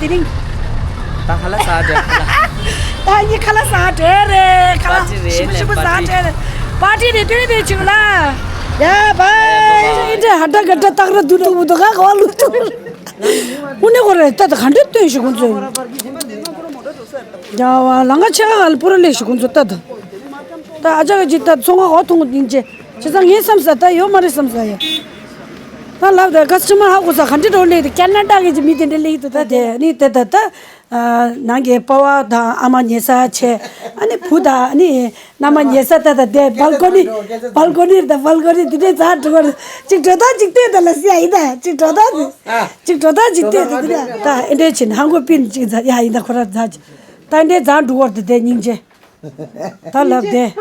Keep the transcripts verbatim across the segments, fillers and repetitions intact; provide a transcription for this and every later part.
དེ་རིང་། ད་ཁ་ལག་ཟ་འདྲ་ཁ་ལག་ད་ངས་ཁ་ལག་ཟ་འདྲ་རེད། ཁ་ལག་པར་ཊི་རེད་ཞིམ་པོ་ཞིམ་པོ་ཟ་འདྲ་རེད། པར་ཊི་རེད། དེ་རིང་དེ་བྱུང་ལ། ཡ་བའི་འདྲ་ཧ་ཏ་ག་ཏ་ཏག་ར་དུ་ཏུ་བུ་ཏུ་ག་ག་བ་ལུ་ཏུ། དབུ་ནས་གོ་རེད། ད་ད་ག་འདྲ་སྟོན་ཞིག་ཁོང་ཚོས། ཡ་བ་ལང་ཀ་ཆེ་ག་ག་ལ་པུ་ར་ལས་ཞིག་ཁོང་ཚོ་ད་ད། ད་ཨ་ཅག་གི་ད་ཚོང་ཁ་ག་བ་མཐོང་གི་ཡིན་ཅེ། བྱས་ཙང་ངས་བསམ་ས་ད་ཡོད་མ་རེད་བསམ་ས་ཡ། ད་ལབ་ད་ཀ་སི་ཊ་མར་ཧ་གོ་ས་ག་འདྲ་འགྲོ་ལེ་དེ་ཀ་ན་ཌ་གི་ཅི་མི་དེ་འདྲ་ལེ་དུ་ད་དེ་ནི་དེ་ད་ད། ནང་གི་པ་བ་དང་ཨ་མ་ཉལ་ས་བྱས། ཨ་ནི་བུ་དང་ཨ་ནི་མནའ་མ་ཉལ་ས་ད་ད་དེ་བལ་ཀོ་ནི། བལ་ཀོ་ནི་ད་བལ་ཀོ་ནི་དེ་འདྲས་ཛ་འགྲོ་གི་རེད། ཅིག་འགྲོ་ད་ཅིག་ལྟོས་ད་ལ་སི་ཡ་ཡིན་ད་ཅིག་འགྲོ་ད་དེ། ཅིག་འགྲོ་ད་ཅིག་ལྟོས་ད་དེ་འདྲས་ད་ཨེ་འདྲས་ཕྱིན་ཧང་གོ་པིན་ཅིག་ཛ་ཡ་ཡིན་ད་ཁོ་ར་ཛ་ཅིག་ད་ཨེ་འདྲས་ཛ་འགྲོ་གི་རེད་ད་དེ་སྙིང་རྗེ། ད་ལབ་དེ།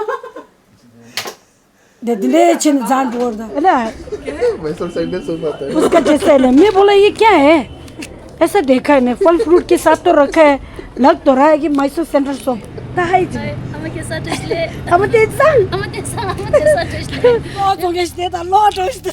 दे दिले छिन जान बोल दा है ना। मैं सब संडे सो पाता है। उसका जैसे है ना, मैं बोला, "ये क्या है?" ऐसा देखा है ना, फल फ्रूट के साथ तो रखा है, लग तो रहा है कि मैसूर सैंडल सोप। ता है जी। हम के साथ इसलिए। हम ते संग। हम ते संग, हम के साथ इसलिए। लो तो के स्टे ता, लो तो स्टे।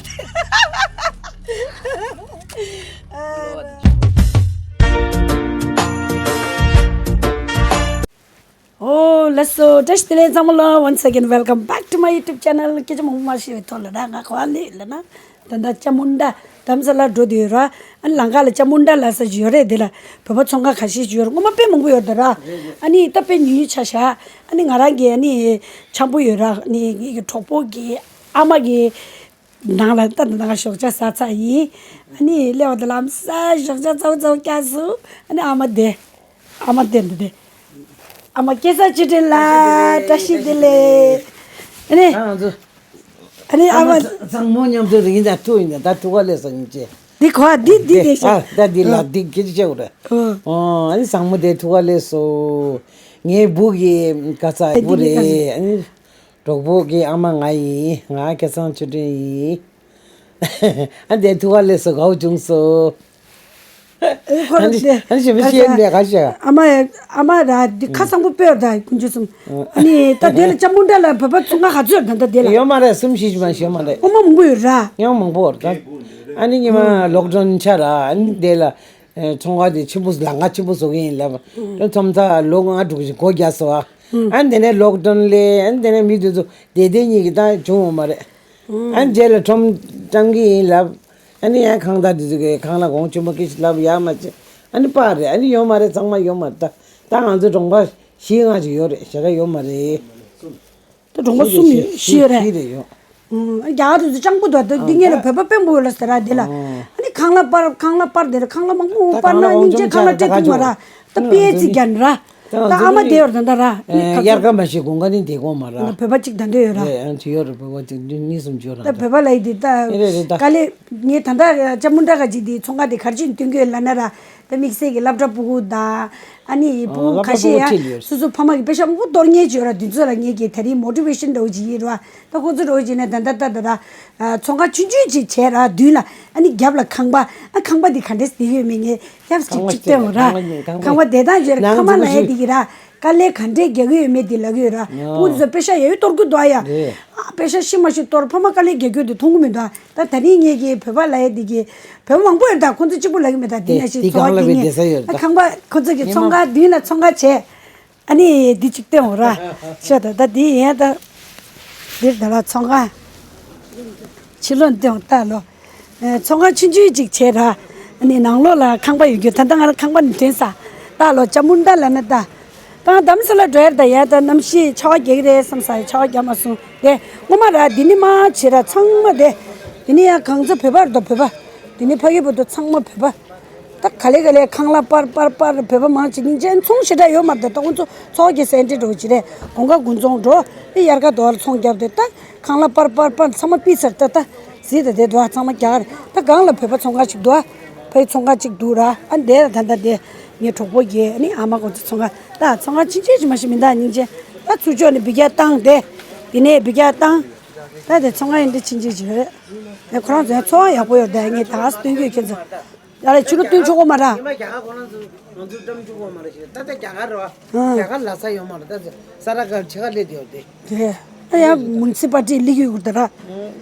ཨོ་ལགས་སོ། བཀྲ་ཤིས་བདེ་ལེགས་ཚང་མ་ལ། Once again, welcome back to my YouTube channel. སྐད་ཆ་མང་པོ་མ་བཤད་པའི་ཐོག་ལ་ད་ང་ག་པར་སླེབས་ལབ་ན། ད་ལྟ་ལྕམ་མུན་ཏ་དྷ་རམ་ས་ལར་འགྲོ་བསྡད་ཡོད་ར། ཨ་ནི་ལམ་ཁ་ལ་ལྕམ་མུན་ཏ་ལབ་ས་ཅིག་ཡོད་རེད། དེ་ལ་བོད་པ་ཚོང་ཁང་ཁ་ཤས་ཅིག་ཡོད་རེད། སྔོན་མ་དཔེ་མང་པོ་ཡོད་རེད་ད་ར། ཨ་ནི་ད་དཔེ་ཉུང་ཉུང་ཆགས་ཤག་ཨ་ནི་ང་རང་གི་ཨ་ནི་འཆམ་པོ་ཡོད་ར། ཨ་ནི་ངེད་ཀྱི་གྲོགས་པོ་གི་ཨ་མ་གི་ནང་ལ་ད་ནང་ཞོགས་ཇ་ཟ་ཚར་ཡིན། ཨ་ནི་སླེབས་པ་དེ་ལམ་སང་ཞོགས་ཇ་ཚ་པོ་ཚ་པོ་བསྐྱལ་སོང་། ཨ་ནི་ཨ་མ་དེ། ཨ་མ་དེ་འདི་དེ། ཨ་མ་སྐལ་བཟང་ཆོས་སྒྲོན་ལགས་བཀྲ་ཤིས་བདེ་ལེགས། ཨ་ནི། ད་ང་ཚོ་ཨ་ནི་ཨ་ཨ་མ་མ་ཚ་ཚང་མོ་མཉམ་དུ་རིང་ད་ཐུག་ཡིན་ད་ད་ཐུག་ག་ལས་སོང་ཡིན་ཅེ། འདི་གོ་འདི་འདི་དེ་ཤ། ཨ་ད་འདི་ལ་འདི་ཁྱེད་ཅེ་འོ་ར། ཨོ་ཨ་ནི་ཚང་མོ་དེ་ཐུག་ག་ལས་སོང་། ངའི་བུ་གི་ག་ཚ་བུ་རེད། ཨ་ནི། གྲོགས་པོ་གི་ཨ་མ་ང་ཡིན། ང་སྐལ་བཟང་ཆོས་སྒྲོན་ཡིན། ཨ་འདས་ཐུག་ག་ལས་སོ་གའུ་བྱུང་སོ། ཨེ་ཁོ་ར་ཨ་འདི་ཨ་འདི་ཞེ་མི་ཤེས་ནས་ག་ཤ། ཨ་མ་ཨ་མ་ར་འདི་ཁ་སང་པོ་སྤོས་ད་ཀུན་སྤྱོད་གསུམ། ཨ་ནི་ད་དེ་ལ་ལྕམ་མུན་ཏ་ལ་བོད་པ་ཚོང་ཁང་ག་ཚོད་ད་ད་དེ་ལ། ཡོད་མ་རེད། གསུམ་བཞི་ཞིག་མ་ཞིག་ཡོད་མ་རེད། ཨོ་མ་མང་པོ་ཡོད་ར། ཡང་མང་པོ་རེད་ད། ཨ་ནི་ཉི་མ་ལོག་ཌའུན་ཆགས་ར། ཨ་ནི་དེ་ལ། ཚོང་ཁང་དེ་ཆེན་པོ་ལམ་ཁ་ཆེན་པོ་བཟོ་གི་ཡིན་ལབ། ཁྲོམ་ཚ་ལོ་ལྔ་དྲུག་ཅིག་སྒོ་རྒྱག་སོང་ཨ། ཨ་ནི་དེ་ནས་ལོག་ཌའུན་ལས་ཨ་ནི་དེ་ནས་མི་དེ་ཚོ་བསྡད་བསྡད་གཉིས་ཀྱི་ད་བྱུང་ཡོད་མ་རེད། ཨ་ནི་རྗེས་ལ་ཁྲོམ་བཀྲམ་གི་ཡིན་ལབ། ཨ་ནི་ཡང་ཁང་བདག་དེ་ཚོ་གིས་ཁང་གླ་གོང་ཆེན་པོ་སྐད་ཆ་ལབ་ཡག་མ་བྱེད། ཨ་ནི་པར་རེད། ཨ་ནི་ཡོད་མ་རེད། ཚང་མ་ཡོད་མ་རེད་ད། ད་ང་ཚོ་གྲོང་པ་བཞི་ལྔ་ཅིག་ཡོད་རེད། ཞེ་དྲག་ཡོད་མ་རེད། ད་གྲོང་པ་གསུམ་ཡོད་བཞི་ཡོད་རེད། བཞི་རེད་ཡོད། ཨུམ། རྒྱ་གར་དུ་ཅང་པོ་དོ་དེ་འདི་ངེད་ལ་བོད་པ་དཔོན་པོ་ཡོད་ལ་ཟེར་ར་འདི་ལ། ཨ་ནི་ཁང་གླ་པར་ཁང་གླ་པར་དེ་ལ་ཁང་གླ་མང་པོ་པར་ན་སྙིང་རྗེ་ཁང་གླ་སྤྲད་ཐུབ་མ་ར། ད་པི་ཨེ་ཙི་རྒྱན་ར། ད་ཨ་མ་དེ་ཡོད་ད་ད་ར། ཨ་ནི་ག་ཚོད་དབྱར་ཁ་མ་ཤི་དགུན་ཁ་ནི་དེ་གོ་མ་ར། བོད་པ་གཅིག་ད་འདོད་ཡོད་ར། ཨ་ཅི་ཡོད་ར། བོད་པ་གཅིག་འདི་གཉིས་གསུམ་ཅི་ཡོད་ར། ད་བོད་པ་ལ་ཡི་དེ་ད་ཨེ་རེད་རེད་ད། དཀའ་ལས་ངས་ད་ད་ལྕམ་མུན་ཏ་ག་ཅིག་དེ་ཚོང་ཁང་དེ་གར་ཅིག་སྟོན་གི་ཡོད་ལ་ན་ར། ད་དམིགས་བསལ་གྱི་སློབ་གྲྭ་ཕྲུ་གུ་དང་། ཨ་ནི་ཕྲུ་གུ་ཁ་ཤས་ཡང་སོ་སོ་ཕ་མ་གི་པེ་ཤ་མང་པོ་གཏོར་མཁན་ཅིག་ཡོད་ར། དེ་ཚོ་ལ་ངེད་ཀྱིས་ད་རིང་མོ་ཊི་ཝེ་ཤན་འདྲ་བོ་ཅིག་ཡིན་ར། ད་ཁོ་ཚོ་འདྲ་བོ་ཅིག་ནས་ད་ད་ད་ད་ད། ཚོང་ཁང་ཆུང་ཆུང་ཅིག་བྱས་ར་མདུན་ལ། ཨ་ནི་རྒྱབ་ལ་ཁང་པ། ཨ་ཁང་པ་འདི་ག་འདྲས་བསྡད་ཡོད་མེད་ངས་ཡབ་ཅིག་ཅིག་སྟོན་འོང་ར། ཁང་པ་འདི་ཁང་པ་བསྡད་སྟངས་བྱས་ར། ཁ་མ་ལ་ཡ་འདི་གི་ར། དཀའ་ལས་ག་འདྲས་རྒྱག་གི་ཡོད་མེད་འདི་ལབ་ཀྱི་ཡོད་ར། ཕྲུ་གུ་ཚོ་པེ་ཤ་ཡ་ཡོད་གཏོར་གི་འདུག་ཨ་ཡ། ཨ་པེ་ཤ་ཤི་མ་ཤི་གཏོར་ཕ་མ་དཀའ་ལས་རྒྱག་རྒྱུ་འདི་མཐོང་གི་མི་འདུག་ཨ། ད་ད་རིང་ངེད་ཀྱི་བོད་པ་ལབ་ཡ་འདི་གི་བོད་པ་མང་པོ་ཡོད་ད། ཁོང་ཚོ་གཅིག་པུ་ལབ་གི་མེད་ད། འདི་ནང་བཞིན་འཚོ་བ་སྐྱེལ་མཁན་ད་ཁང་པ་ཁོང་ཚོ་གི་ཚོང་ཁང་མདུན་ལ་ཚོང་ཁང་བྱས། ཨ་ནི་འདི་གཅིག་སྟོན་འོང་ར། ཤོད་ད་ད་འདི་ཡན་ད། འདིར་ད་ལ་ཚོང་ཁང་། ཕྱི་ལོགས་སྟོན་འོང་ད་ལོ། ཚོང་ཁང་ཆུང་ཆུང་ཅིག་བྱས་ར། ཨ་ནི་ནང་ལོགས་ལ་ཁང་པ་ཡོད་རྒྱུ་ད་ལྟ་ང་ལ་ཁང་པ་ནི་ཐོན་ས། ད་ལོ་ལྕམ་མུན་ཏ་ལབ་ན་ད། ད་དྷ་རམ་ས་ལ་འགྲོ་ཡར་ད་ཡར་ད་གནམ་གཤིས་ཆར་པ་རྒྱག་གི་རེད་བསམ་ས་ཡ་ཆར་པ་རྒྱག་མ་སོང་དེ། སྔོན་མ་ར་འདི་ནི་མ་བྱེད་ར་ཚང་མ་དེ། འདི་ནི་ཡང་གང་ཚ་བོད་པ་རེད་ད་བོད་པ། འདི་ནི་ཕ་གི་བོད་དོ་ཚང་མ་བོད་པ། ད་ག་ལེ་ག་ལེ་ཁང་གླ་པར་པར་པར་བོད་པ་མང་ཆེ་སྙིང་རྗེ་ཚོང་ཞེ་དྲག་ཡོད་མ་རེད་ད། ད་ཁོང་ཚོ་ཚོགས་ཀྱི་སེ་འབྲས་འགྲོ་གི་རེད། དགུན་ཁ་དགུན་ཚོང་འགྲོ། དེ་དབྱར་ཁ་དོ་བར་ཚོང་རྒྱབ་དེ་ད། ཁང་གླ་པར་པར་པར་ཚང་མ་ཕུད་ཚར་ད་ད། ཟིག་ད་དེ་འདུག་ཨ། ཚང་མ་རྒྱ་གར་ད་སྒང་ལ་བོད་པ་ཚོང་ཁང་ཅིག་འདུག་ཨ། ཕ་གི་ཚོང་ཁང་ཅིག་འདུག་ར། ཨ་འདས་ད་ད་ད་དེ་ངའི་གྲོགས་པོ་གིས་ཨ་ནི་ཨ་མ་ཁོང་ཚོ་ཚོང་ཁང་ད་ཚོང་ཁང་ཆུང་ཆུང་ཅིག་མ་ཞིག་མི་འདུག་སྙིང་རྗེ། ད་ཚུར་ཕྱོགས་ནས་འབུད་རྒྱག་བཏང་དེ། དེ་ནས་འབུད་རྒྱག་བཏང་། ད་དེ་ཚོང་ཁང་ཡིན་འདི་ཆུང་ཆུང་ཅིག་རེད། ཨ་ཁོ་རང་ཚོ་ཚོང་ཁང་ཡག་པོ་ཡོད་ད། ངས་ད་ག་ས་སྟོན་གྱི་ཡོད་ཁྱེད་ཚོ། ཡ་ལ་ཕྱི་ལོགས་སྟོན་ཆོག་གོ་མ་ར། ཉི་མ་རྒྱ་གར་ཁོ་རང་ཚོ་ང་ཚོ་བཀྲམ་ཆོག་གོ་མ་ར་ཞེས་ད་ལྟ་རྒྱ་གར་རེད་བ། ཨ། རྒྱ་གར་ལ་ས་ཡོད་མ་ར་ད་ཚོ་ས་ར་གར་ཆེ་ཁ་སླེབས་དེ་ཡོད་དེ། དེ། ཨ་ཡ་མུན་སི་པ་ཏི་སླེབས་ཀྱི་ཡོད་ད་ར། ཨ་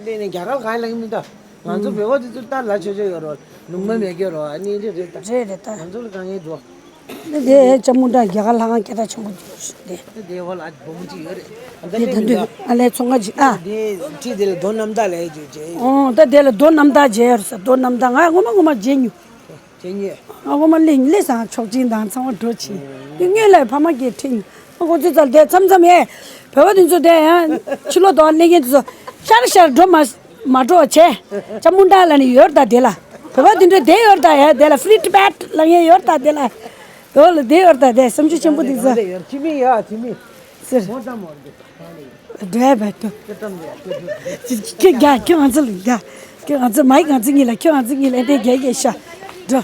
སླེབས་ནས་རྒྱ་གར་ག་ལ་གི་མི་ད། ང་ཚོ་བོད་པ་དེ་ཚོ་ལྟ་ལ་ཆོས་ཆོས་ཡོད་རོགས། ལུང་མ་མེད་ཀྱི་རོགས། ཨ་ནི་རེད་རེད་ད། རེད་རེད་ད། ང་ཚོ་ལ་དཀའ་ངལ་འདུག་དེ་ལྕམ་མོ་འདྲ་རྒྱ་གར་ལྷ་ཁང་སྐད་གྲགས་ཆེན་པོ་དེ་རེད། དེ་དེ་བ་ལ་བུ་མོ་གཅིག་ཡོད་རེད། ཨ་ད་དེ་ལས་ད་མི་འདུག་ད། ཨ་ལས་ཚོང་ཁང་གཅིག་ཨ། དེ་ཁྲིད་དེ་ལ་རྡོ་རྣམ་དག་ལས་ཅིག་བྱས། ཨོ་ད་དེ་ལ་རྡོ་རྣམ་དག་བྱས་ཡོད་ས། རྡོ་རྣམ་དག་ང་ངོ་མ་ངོ་མ་བྱས་མྱོང་། བྱས་ཉེ། ཨ་ངོ་མ་ལས་ལས་སང་ཆོག་ཅིང་དང་ཚང་མ་འགྲོ་ཕྱིན། དེ་སྔོན་ལ་ཕ་མ་གིས་ཁྲིད་ཨ་ཁོ་ཚོ་ཚར་དེ་མཚམས་མཚམས་ཡས། བོད་པ་དེ་ཚོ་དེ་ཡང་ཕྱི་ལོགས་དང་གླེང་མཁན་དེ་ཚོ་ཤར་ཤར་འགྲོ་མ་མ་འགྲོ་བྱས། ལྕམ་མོ་འདྲ་ལ་ནི་ཡོད་ད་དེ་ལ། བོད་པ་དེ་འདྲ་དེ་ཡོད་ད་ཡ་དེ་ལ་ཕི་རི་ཊི་བེཊ་ལ་ངས་ཡོད་ད་དེ་ལ། དོ་ལ་དེ་ཡོད་ད་དེ་བསམ་ཚུལ་ཆེན་པོ་དེ་ཚོ། ཁྱི་མི་ཡ་ཁྱི་མི། ཟེར། འགྲོ་ཡ་བས་དོ། ཁྱི་རྒྱ་ཁྱི་ང་ཚོ་ལ་རྒྱ། ཁྱི་ང་ཚོ་མའི་ང་ཚོ་གཉིས་ལ་ཁྱི་ང་ཚོ་གཉིས་ལ་ཨེ་དེ་རྒྱ་རྒྱ་ཤ། འགྲོ།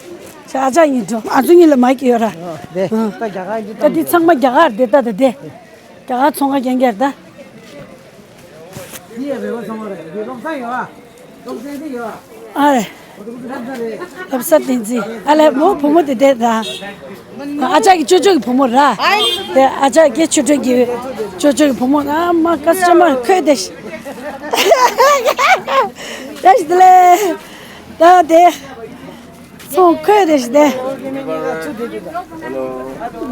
ཤ་ཨ་ཅག་གཉིས་འགྲོ། ཨ་ཚོ་གཉིས་ལ་མའི་ཡོད་ར། ཨ། ད་རྒྱ་གར་གྱི་ད་འདི་ཚང་མ་རྒྱ་གར་དེ་ད་ད་དེ། རྒྱ་གར་ཚོང་ཁང་རྒྱན་རྒྱ་ད། འདི་ཡ་བེ་བ་ཚང་མ་རེད། འདི་ལོག་ས་ཡོད་ཨ། ལོག་ས་འདི་ཡོད་ཨ། ཨ་རེ། ལོག་ས་བསྟན་འཛིན། ཨ་ལས་མོ་བུ་མོ་དེ་དེ་ད། ཨ་ཅག་གི་ཅོ་ཅོ་གི་བུ་མོ་ར། དེ་ཨ་ཅག་གི་ཆུ་ཕྲན་གི་ཅོ་ཅོ་གི་བུ་མོ་ཨ་མ་ཀ་སི་ཊ་མར་ཁོས་དེ་ཤི། དེ་ཤི་དེ་ལས། ད་དེ། སོང་ཁོས་དེ་ཤི་དེ།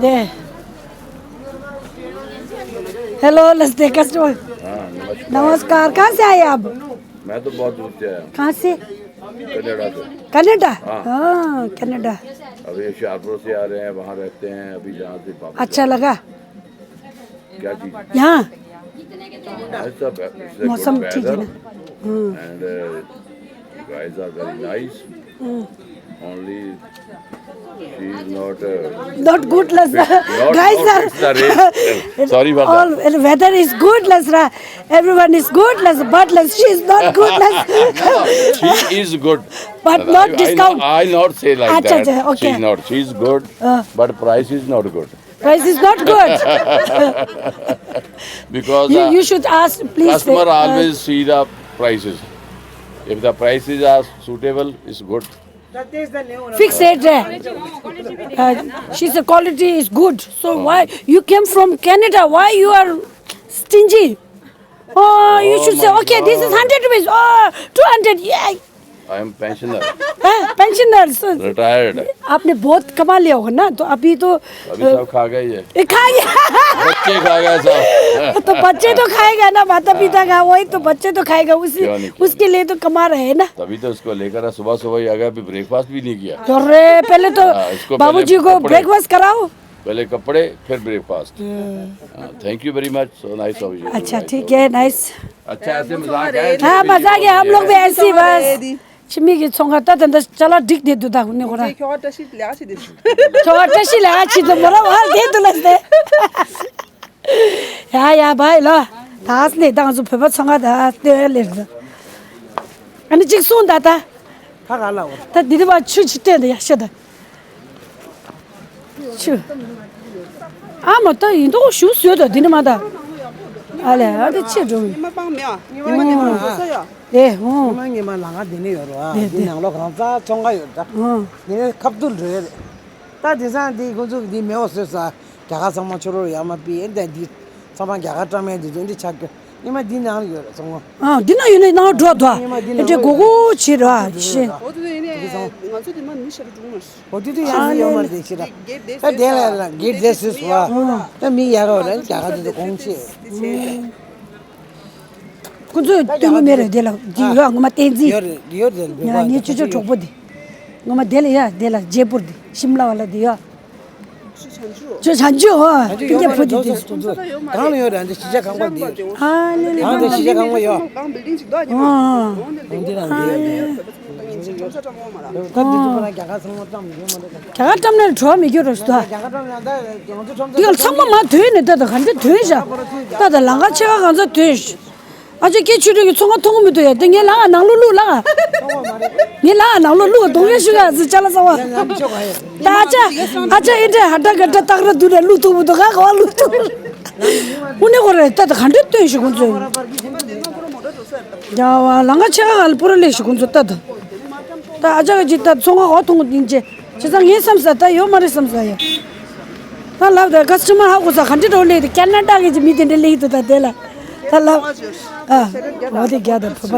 དེ། हेलो नमस्ते कस्टमर। हाँ, नमस्कार। नमस्कार, कहाँ से आए आप? मैं तो बहुत दूर से आया हूँ। कहाँ से? कनाडा से। कनाडा? हाँ। हाँ, कनाडा। अभी हुशियारपुर से आ रहे हैं, वहाँ रहते हैं, अभी यहाँ से वापस अच्छा लगा? क्या चीज़? यहाँ? यहाँ सब है, it's a मौसम good ठीक है weather ना? हाँ। And, uh, guys are very nice. हम्म। Only she is not, uh, not good लस रहा। Not, guys not, it's the rain. Sorry about that. All weather is good लस रहा। एवरीवन इज गुड लस, बट लस, शी इज नॉट गुड लस। She is good. But not I, I, discount. I not say like अच्छा, that. अच्छा, okay. She is not. She is good, हाँ। But price is not good. Price is not good. Because you, uh, you should ask, please. Customer uh, always see the prices. If the prices are suitable, it's good. Fix rate है। Uh, she said quality is good. So why you came from Canada? Why you are stingy? Oh, you should say, okay, this is hundred rupees. Oh, two hundred. Yeah. I am pensioner. हाँ, pensioner. So, retired। आपने बहुत कमा लिया होगा ना, तो अभी तो अभी सब खा गए ये। ये खा गया। बच्चे खा गए सब। तो बच्चे तो खाएगा ना, माता पिता का, वही तो बच्चे तो खाएगा, उसी, क्यों नहीं, क्यों उसके लिए तो कमा रहे हैं ना। तभी तो उसको लेकर सुबह सुबह ही आ गया, अभी ब्रेकफास्ट भी नहीं किया। अरे, पहले तो हाँ, इसको पहले बाबूजी को कपड़े ब्रेकफास्ट कराओ। पहले कपड़े, फिर ब्रेकफास्ट। हाँ, thank you very much, so nice of you। अच्छा, ठीक है, नाइस। अच्छा, ऐसे मजाक है। हाँ, मजाक है, हम लोग भी ऐसे ही बस। ཁྱིམ་མི་གི་ཚོང་ཁང་ད་ད་འདི་ཅ་ལག་སྒྲིག་བསྡད་འདུག་ད་ཧུ་ནེ་ཧོ་ར། ཁྱོ་བཀྲ་ཤིས་ལེགས་ཆེ་དེ། ཁྱོ་བཀྲ་ཤིས་ལེགས་ཆེ་དེ་མོ་ར་བར་བསྡད་འདུག་ལ་སྟེ། ཡ་ཡ་བའི་ལ། ད་སླེ་ད་ང་ཚོ་བོད་པ་ཚོང་ཁང་ད་སྟེ་ལེར་འདུག་ཨ་ནི་གཅིག་གསུངས་ད་ད། ཁ་ག་ལ་འོ། ད་འདི་དེ་བ་ཆུ་ཆི་སྟོན་ད་ཡ་ཤ་ད། ཆུ། ཨ་མ་ད་ཡིན་མདོག་ཞུ་བཟོས་ད་འདི་ནི་མ་ད། ཨ་ལེ་ཨ་ད་ཆེ་འགྲོ། ཉི་མ་སྤང་མེད་ཨ། ཉི་མ་ཉི་མ་ལ་ས་ཡ། ལེ་ཧུང་། ཉི་མ་ཉི་མ་ལ་ང་འདི་ནི་ཡོད་རོ་ཨ། ལེ་འདི་ནང་ལོགས་གང་ཚ་ཚོང་ཁ་ཡོད་ད། ཧུང་། འདི་ནི་ཁབ་ཏུ་འགྲོ་ཡོད་རེད། ད་འདི་སང་འདི་ཁོང་ཚོ་འདི་མེ་འོ་བཟོས་ས་རྒྱ་གར་ཚང་མ་ཆོ་རོ་ཡ་མ་པི་ཨེ་ད་འདི་ཚང་མ་རྒྱ་གར་སྤྲང་མེད་འདི་ཚོ་འདི་ཆགས་རྒྱུ། ཉི་མ་འདི་ནང་ཡོད་རེད་ཚང་མ། ཨ་འདི་ན་ཡོད་ནི་ནང་འགྲོ་ད། ཉི་མ་འདི་ནང་འདི་གོ་གོ་ཆི་ར་ཤེ། འོ་དེ་ནི་ང་ཚོ་དེ་མ་མི་ཤ་རུ་འགྲོ་མ། འོ་དེ་དུས་ཡང་ཡོད་མ་རེད་ཤི་ར། ད་དེ་ལ་ལ་གེ་དེ་སུ་སུ་བ། ད་མི་ཡ་རོ་ར་རྒྱ་གར་དེ་ཚོ་གོང་ཆེ། ཁོ་ཚོས་ལྟོས་མེད་རེད་དེ་ལ་འདི་ཡོད་ངོ་མ་བསྟན་འཛིན། ཡོད་རེད་ཡོད་རེད། ཡ་ངའི་ཅོ་ཅོ་གྲོགས་པོ་དེ། ངོ་མ་དེ་ལ་ཡ་དེ་ལ་ཇེ་པུར་དེ་ཤིམ་ལ་བ་ལ་དེ་ཡོད། ཅོ་བྱང་ཆུ་ཧོ། ཨ་ཅོ་ཡོད་མ་རེད། ཕུ་དེ་དེ། གང་ལ་ཡོད་རེད། འདི་གཞིས་ཆགས་ཁང་པ་འདི། ཨ་ལེ་ལེ། གང་དེ་གཞིས་ཆགས་ཁང་པ་ཡོད། ཨ། འདི་རང་འདི་ཡོད་འདི་ཡོད། ད་འདི་ཚོ་ཁོ་རང་རྒྱ་གར་ཚང་མ་བཀྲམ་ཡོད་མ་རེད། རྒྱ་གར་བཀྲམ་ནས་བྲོ་བ་མི་འགྱུར་རོ་ཞུ་ད། རྒྱ་གར་བཀྲམ་ཡང་ད་ང་ཚོ་ཁྲོམ་ས་འདི་ག་ཚང་མ་མ་དོན་ནས་ད་ད་ག་འདྲ་དོན་བཞག་ད་ད་ལང་ཀ་ཆེ་ཁ་གང་ཚ་དོན་ཞུ། ཨ་ཅོ་སྐད་ཆུ་ཁྲོད་ཀྱི་ཚོང་ཁང་མཐོང་གི་མི་འདུག་ཡ། དེ་ངའི་ལག་ནང་ལོགས་བླུགས་ལགས། ངའི་ལག་ནང་ལོགས་བླུགས་གདོང་ཡ་ཞུ་ག་ཟི་ཅ་ལ་ཚ་བ། ད་ཨ་ཅག་ཨ་ཅག་ཨེ་འདྲ་ཧ་ཏ་ག་ཏ་སྟག་ར་དུ་ར་བླུགས་ཐུབ་མི་འདུག་ག་ག་བ་བླུགས་ཐུབ། དངོས་གནས་ཁོ་རེ་ད་ད་ག་འདྲ་སྟོན་ཞིག་ཁོང་ཚོས། རྒྱ་བ་ལང་ཀ་ཆེ་ཁ་ག་ལ་པུ་ར་ལེགས་ཤིག་ཁོང་ཚོ་ད་ད། ད་ཨ་ཅག་ག་ཅིག་ད་ཚོང་ཁང་ག་བ་མཐོང་གི་ཡིན་ཅེ། བྱས་ཙང་ངས་བསམ་ས་ད་ཡོད་མ་རེད་བསམ་ས་ཡ། ད་ལབ་ད་ཀ་སི་ཊ་མར་ཧ་གོ་ས་ག་འདྲ་འགྲོ་ལེ་དེ་ཀ་ན་ཌ་གི་ཅི་མི་དེ་འདྲ་ལེ་ཡི་དུ་ད་དེ་ལ། ད་ལབ། ཨ། འོ་དེ་རྒྱ་ད་བུ་པ།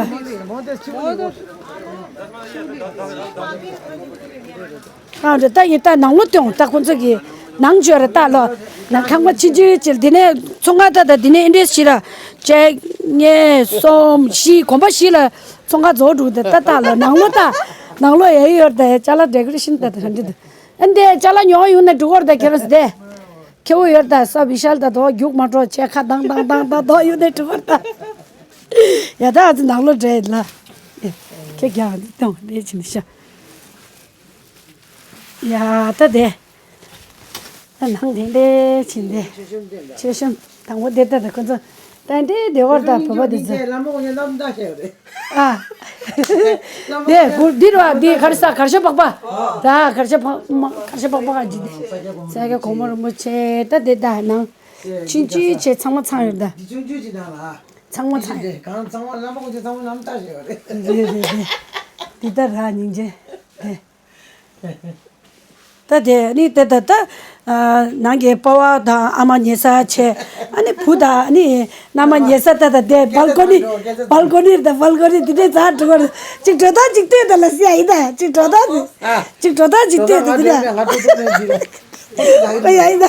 ཨ་རེད། ད་ཡིན་ད་ནང་ལོགས་སྟོན། ད་ཁོང་ཚོ་གི་ནང་བཅོས་རེད། ད་ལོ་ནང་ཁང་པ་ཆུང་ཆུང་ཅིག་འདི་ནས་ཚོང་ཁང་ད་ད་འདི་ནས་ཨེ་འདྲས་ཞིག་ར་གཅིག་གཉིས་གསུམ་བཞི་གོམ་པ་བཞི་ལ་ཚོང་ཁང་རྫོགས་འགྲོ་གི་འདུག་ད་ད་ལོ་ནང་ལོགས་ད་ནང་ལོགས་ཡ་ཡོད་རེད། ད་ཅ་ལག་ཌེ་ཀོ་རེ་ཤན་ད་ད་ག་འདྲ་འདུག་ཨ་འདི་ཅ་ལག་ཉོ་ཡོང་ན་འགྲོ་གི་རེད། ད་ཁྱེད་རང་ཚོ་དེ་ཁེ་པོ་ཡོད་རེད། ད་ས་བི་ཤལ་ད་དོ་རྒྱུག་མ་འགྲོ་བྱས་ཁ་དང་དང་དང་དང་དོ་ཡོད་ནས་འགྲོ་གི་རེད། ད་ཡ་ད་ཨ་ཙི་ནང་ལོགས་འདྲ་ཡིན་ལ། ཁྱེད་རྒྱག་འདི་སྟོན་འདི་བྱིན་ཤག་ཡ་ད་དེ། ད་ནང་དེ་འདྲས་བྱིན་ཏེ། མཆོད་གཤོམ་དང་པོ་དེ་ལྟ་དང་ཁོ་ཚོ། ད་འདྲས་བདེ་བར་དང་བོད་པ་དེ་ཚོ། ཨ། དེ་གུར་འདི་རུ་བ་འདི་གར་ས་གར་ཤ་པག་པ། ད་གར་ཤ་པག་མ་གར་ཤ་པག་པ་ག་ཅི་དེ། ས་སྐྱ་གོང་མ་རིན་པོ་ཆེ་ད་དེ་ད་ནང་། ཆུང་ཆུང་བྱས་ཚང་མ་ཚང་ཡོད་ད། ཚང་མ་ཚང་ཡོད། རེད་རེད་རེད། འདི་ད་ར་སྙིང་རྗེ། དེ། ད་དེ་ནི་དེ་ད་ད། ནང་གི་པ་ཕ་དང་ཨ་མ་ཉལ་ས་བྱས། ཨ་ནི་བུ་དང་ཨ་ནི་མནའ་མ་ཉལ་ས་ད་ད་དེ་བལ་ཀོ་ནི། བལ་ཀོ་ནི་ད་བལ་ཀོ་ནི་དེ་འདྲས་ཛ་འགྲོ་གི་རེད། ཅིག་འགྲོ་སྟངས་ཅིག་ལྟོས་ད་ལ་སི་ཡ་ཡིན་ད། ཅིག་འགྲོ་སྟངས་ཅིག་ཅིག་འགྲོ་སྟངས་ཅིག་ལྟོས་ད་དེ་འདྲས། ཨ་ཡ་ཡིན་ད།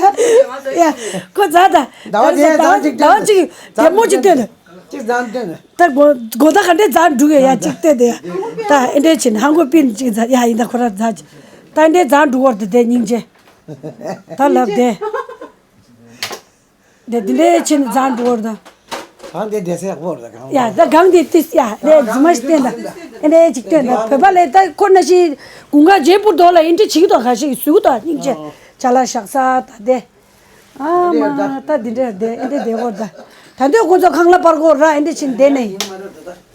ཡ་ཁོ་ཛ་ད། ཟླ་བ་དེ་ཟླ་བ་ཟླ་བ་ཅིག་ལྟོས་ད། ཟླ་བ་ཅིག་བདེ་མོ་ཅིག་ལྟོས་ད། གཅིག་བཟང་སྟོན། ད་གོ་གོ་ད་ག་འདྲས་བཟང་འགྲོ་གི་ཡ་གཅིག་ལྟོས་དེ། ད་ཨེ་འདྲས་ཕྱིན་ཧང་གོ་པིན་གཅིག་བཟང་ཡ་ཡིན་ད་ཁོ་ར་བཟང་ཅིག་ད་ཨེ་འདྲས་བཟང་འགྲོ་བར་དུ་དེ་སྙིང་རྗེ། ད་ལབ་དེ། དེ་དེ་འདྲས་ཕྱིན་བཟང་འགྲོ་བར་ད། གང་དེ་བདེ་སེ་ཡག་པོ་རེད་གང་། ཡ་ད་གང་དེ་ཏིས་ཡ་རེད་རྫུན་མ་ཞིག་སྟོན་ད། ཨེ་འདྲས་ཅིག་སྟོན་ད་བོད་པ་ལས་ད་ཁོ་ན་ཞིག་དགུན་ཁ་རྗེས་པོ་རྡོ་ལ་ཨེ་འདྲས་བྱེད་ཀྱི་ད་ག་ཞིག་བཟོས་ཀྱི་ད་སྙིང་རྗེ། ཅ་ལག་བཞག་ས་ད་དེ། ཨ་མ་ད་འདི་འདྲ་བསྡད་ཨེ་འདྲ་བསྡད་གོ་ད། ད་འདོད་ཁོ་ཚོ་ཁང་གླ་པར་གོ་ར་ཨེ་འདྲ་ཕྱིན་བསྡད་ནས།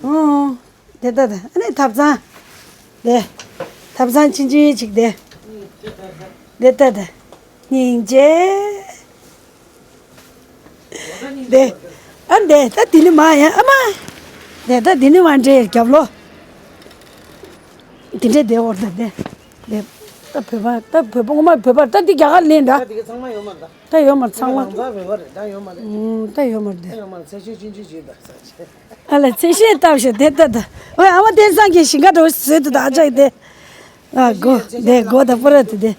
ཨོ། དེ་ད་ད་ཨ་ནི་ཐབ་ཚང་། དེ། ཐབ་ཚང་ཆུང་ཆུང་ཅིག་དེ། དེ་ད་ད། སྙིང་རྗེ། དེ། ཨ་འདི་ད་འདི་ནི་མ་ཡ་ཨ་མ། དེ་ད་འདི་ནི་མ་འདྲེ་རྒྱབ་ལོ། འདི་འདྲའི་བསྡད་འོར་ད་དེ། དེ། ད་བོད་པ་ད་བོད་པ་ངོ་མ་བོད་པ་ད་འདི་རྒྱ་གར་ལེན་འདྲ། ད་དེ་ག་ཚང་མ་ཡོད་མ་རེད་ད། ད་ཡོད་མ་རེད་ཚང་མ། ད་ཡོད་མ་རེད་ད་ཡོད་མ་རེད། ཨུམ་ད་ཡོད་མ་རེད་དེ། ད་ཡོད་མ་རེད་ཚེ་ཤེས་ཅིན་ཅི་བྱེད་ད་ས་ཆེ། ཨ་ལ་ཚེ་ཤེས་ལྟ་བྱེད་དེ་ད་ད། ཨོ་ཨ་མ་བསྟན་བཟང་གིས་ཞིང་ཁ་འགྲོ་བཟོས་དེ་ད་ཨ་ཅག་དེ། ཨ་གོ་དེ་གོ་ད་པོ་ར་དེ་དེ།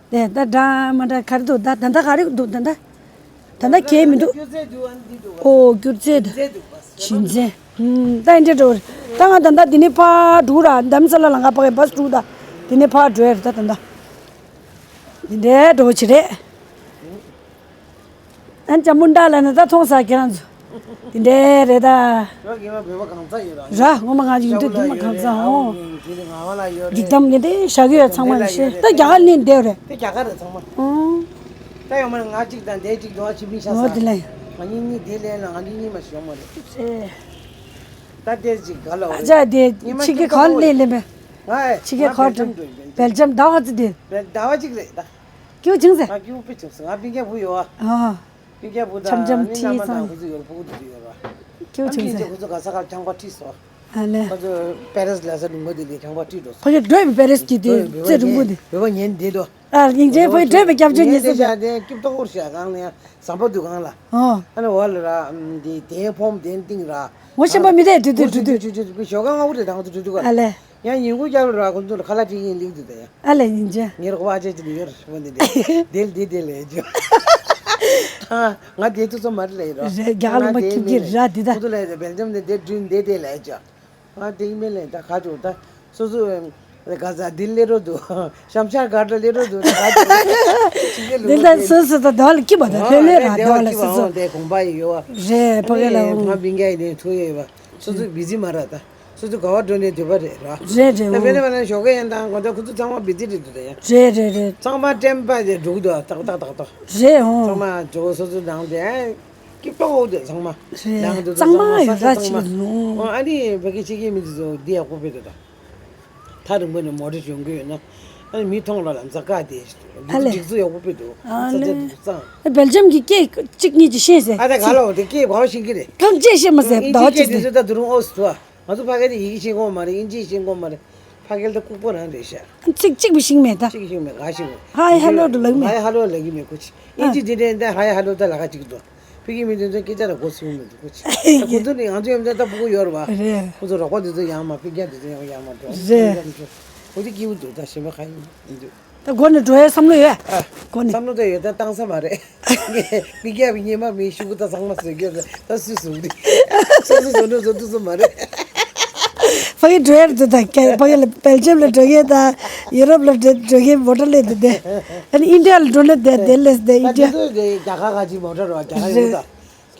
དེ་ད་འདྲ་མ་འདྲ་ག་རེ་འདུག་ད་ད་ད་ག་རེ་འདུག་ད་ད། ད་ལྟ་གས་མི་འདུག་ཨོ་སྒྱུ་རྩལ་དང་། བྱིན་ཚན། ད་འདྲེ་འགྲོ་རེད། ད་ང་ད་ལྟ་འདི་ནས་ཕར་འགྲོ་ར་འདམ་ས་ལ་ལ་ང་ཕ་གི་བ་སུ་འགྲོ་ད། འདི་ནས་ཕར་འགྲོ་ཡ་རེད་ད་ད་ལྟ། འདི་འདྲའི་འགྲོ་ཆེ་རེད། ཨན་ཅ་མུན་ད་ལ་ནི་ད་མཐོང་ས་ཁྱེད་རང་ཚོ། འདི་འདྲའི་རེད་ད། ར་ངོ་མ་ང་ཡིན་དུས་འདི་མ་གང་ཚ་འོང་། འདི་དམ་ངེ་འདི་ཞག་ཡོད་ཚང་མ་ཡིན་ཤེས་ད་རྒྱ་གར་ནས་འདེབས་རེད། དེ་རྒྱ་གར་རེད་ཚང་མ། ཨང་། ད་ཡོད་མ་རེད། ང་གཅིག་དང་དེ་གཅིག་འགྲོ་བ་ཕྱི་མི་ཤ་ས། ངོ་དེ་ལ་ཡིན། ང་གཉིས་གཉིས་དེ་ལེན་ལ་ང་གཉིས་གཉིས་མ་ཞིག་ཡོང་མ་རེད། ད་དེ་གཅིག་ག་ལ་བ་ཨ་ཅག་དེ་ཉི་མ་ཕྱི་གི་ག་ལེན་ལེན་པས། ང་ཕྱི་གི་ང་ག་བེལ་ཇམ་འགྲོ་ཡིན། བེལ་ཇམ་ཟླ་བ་ཙི་དེ། བེལ་ཟླ་བ་གཅིག་རེད་ད། སྐྱིད་པོ་བྱུང་ཟེ། ང་སྐྱིད་པོ་དཔེ་བྱུང་ཟེ། ང་སྤུན་ཀྱག་བུ་ཡོད་ཨ། ཨ། སྤུན་ཀྱག་བུ་དང་འཆམ་འཆམ་ཨ་ནི་ཁྲིད་མནའ་མ་དང་སོང་། ཁོ་ཚོ་ཡོད་རེད། ཕྲུ་གུ་དེ་ཚོ་ཡོད་རེད། སྐྱིད་པོ་ཨ་བྱུང་ཟེ། ཁོ་ཚོ་ག་ས་ག་ཁང་པ་ཁྲིད་སོང་། ཨ་ལེ། ཁོ་ཚོ་པེ་རེས་ལ་ས་ལུང་པ་དེ་ལས་ཁང་པ་ཁྲིད་འགྲོ་སོང་། ཁོ་ཚོ་བགྲོད་པའི་པེ་རེས་ཀྱི་དེ་རྩེ་རིང་པོ་དེ། བོད་པ་ཉན་བསྡད་འགྲོ། ཨ་སྙིང་རྗེ་ཕ་གི་བགྲོད་པའི་སྐྱབས་བཅོལ་ཉན་ཉེ་ས་བསྡད་བྱ་དེ་སྐྱིད་ཏོག་ཏོག་བྱ་གང་ལ་ཡང་ཟམ་པ་འདུག་གང་ལ། ཨོ། ཨ་ནི་འོག་ལ་ར་འདི་དེའི་ཕོམ་དེའི་སྟེང་ར། ངོ་ཤེས་པ་མི་རེད་དུ་དུ་དུ་དུ། ཞོགས་ཀ་སྔ་པོ་རེད་དང་དུ་དུ་དུ་ག་ཨ་ལེ། ཡང་ཉིན་གུང་རྒྱབ་ལ་ར་ཁོ་ཚོ་ལ་ཁ་ལག་སྤྲད་ཀྱིན་ལིག་འདུག་ད་ཡ། ཨ་ལེ་ཡིན་ཅེ། ངའི་རོགས་པ་ཨ་ཅག་ཅིག་ཡོད་རེད་ཁོ་འདི་འདྲ། དེ་ལ་དེ་དེ་ལས་ཅོ། ང་དེ་ཐུག་སོ་མ་རེད་ལས་རོ། རེད་རྒྱ་གར་ལུང་པ་ཁྱིམ་གྱི་ར་འདི་ད། ཁོ་ཚོ་ལས་རེད་བེལ་ཇམ་ནས་དེ་བསྐྲུན་དེ་དེ་ལས་ཅོ། ང་དེ་ཡིན་མིན་ལས་ད་ག་ཅོ་ད། སོ་སོ་ག་ས་འདི་ལས་རོ་འདུག་ཤམ་ཤར་ག་ད་ལས་རོ་འདུག་ད་ག་ཅོ། འདི་ད་སོ་སོ་ད་དོ་ལ་ཁྱི་མ་ད་ལྷོད་ལྷོད་ར་དོ་ལ་སོ་སོ། དེ་གོང་པ་ཡི་ཡོ། རེད་ཕ་གི་ལ་འོང་། ང་བིང་ག་ཡི་ནས་ཐུག་ཡོད་པ། སོ་སོ་བི་ཛི་མ་ར་ད། སོ་སོ་ག་བ་འགྲོ་ནས་སྡོད་པ་རེད་ར། རེད་རེད། ད་འོ། དཔེར་ན་མ་ན་ཞོགས་ཀ་ཡན་དང་དགོང་དག་ཁོ་ཚོ་ཚང་མ་བི་ཛི་རེད་འདུག་ད་ཡ། རེད་རེད་རེད། ཚང་མ་ཊེམ་པ་དེ་འགྲོ་གི་འདུག་ཏག་ཏག་ཏག་ཏག་རེད་འོ། ཚང་མ་འགྲོ་སོ་སོ་ནང་དེ་ཨ། སྐྱིད་པོ་འོ་དེ་ཚང་མ། རེད། ནང་དུ་གཙང་མ་ཚང་མ་ཡོད་ས་ར་ཆེ་ཚང་མ། གི་ལུང་། ཨ་ནི་ཕ་གི་ཕྱི་གི་མི་དེ་ཚོ་འདི་ཡག་པོ་དཔེ་འདུག་ད། ཐག་རིང་པོ་ནས་མོ་ཊ་ཡོང་གི་ཡོད་ན། ཨ་ནི་མི་མཐོང་ར་ལམ་སང་བཀག་དེ། ཨ་ལེ། སྒྲིག་འཛུགས་ཡག་པོ་དཔེ་འདུག་ཨ་ལེ། ཚ་ཚ་འདུག་གཙང་། ཨ་བེལ་ཇམ་གི་སྐད་གཅིག་གཉིས་ཅིག་ཤེས་ཟེར། ཨ་ད་ག་ལ་འོ་དེ་སྐད་ག་བ་ཤེས་ཀྱི་རེད། གང་ཅི་ཤེས་མ་ཟེར་ཨིན་ཟླ་བ་ཇི་སྐད་གཅིག་དེ་ཚོ་ད་དུ་རུང་ཨོ་སི་ཐུ་ཨ། ང་ཚོ་ཕ་གི་དེ་ཡི་གེ་ཤེས་གོ་མ་རེད། ཨིན་ཇི་ཤེས་གོ་མ་རེད། ཕ་གི་ལ་ད་ལྐུགས་པ་རང་རེད་ཤག་ཚིག་གཅིག་པུ་ཤེས་མེད་ད། གཅིག་ཤེས་མེད་ག་ཤེས་གོ། ཧའི་ཧེ་ལོ་དུ་ལབ་མེད། ཧའི་ཧེ་ལོ་ལབ་ཀྱི་མེད་ཁོ་ཅི། ཨིན་ཇི་དེ་འདྲའི་འདི་ཧའི་ཧེ་ལོ་ད་ལབ་ག་ཅིག་འདུག་ཕ་གི་མི་དེ་ཚོ་སྐད་ཆ་ལ་མགོ་ཚོས་མི་འདུག་གོ། ཁོ་ཚོ་ནི་ང་ཚོ་ཡོད་ཚད་ད་ཕྲུ་གུ་ཡོད་རེད་བ། རེད། ཁོ་ཚོ་རོགས་པ་དེ་ཚོ་ཡང་མ་ཕ་གི་དེ་ཚོ་ཡང་ཡང་མ་འགྲོ། རེད། ཁོ་ཚོ་སྐྱིད་པོ་འདུག་ད་གཞན་པ་ག་ཡིན་མི་འདུག་ད་སྒོ་ནས་འགྲོ་ཡའི་བསམ་བློ་ཡོད། ཨ། སྒོ་ནས། བསམ་བློ་ད་ཡོད་ད་བཏང་ས་མ་རེད། མི་རྒྱབ་ཉི་མ་མི་ཤུ་གུ་ད་ཚང་མ་བཟོས་རྒྱུ་ད་སུས་བཟུང་དུས། སོ་སོ་བཟོ་འདོད་བཟོ་ཐུབ་ས་མ་རེད། ཕ་གི་འགྲོ་ཡར་འདུག་ད་ཕ་གི་ལ་སྦེལ་ཇམ་ལ་འགྲོ་མཁན་ད་ཡུ་རོབ་ལ་འགྲོ་མཁན་མོ་ཊ་ལས་འདུག་དེ། ཨ་ནི་ཨིན་ཌི་ཡ་ལ་འགྲོ་ན་དེ་དེ་ལས་དེ་ཨིན་ཌི་ཡ། ད་དེ་ཚོ་རྒྱ་གར་ག་ཅིག་མོ་ཊ་རེད་བ། རྒྱ་གར་ཡོང་ད།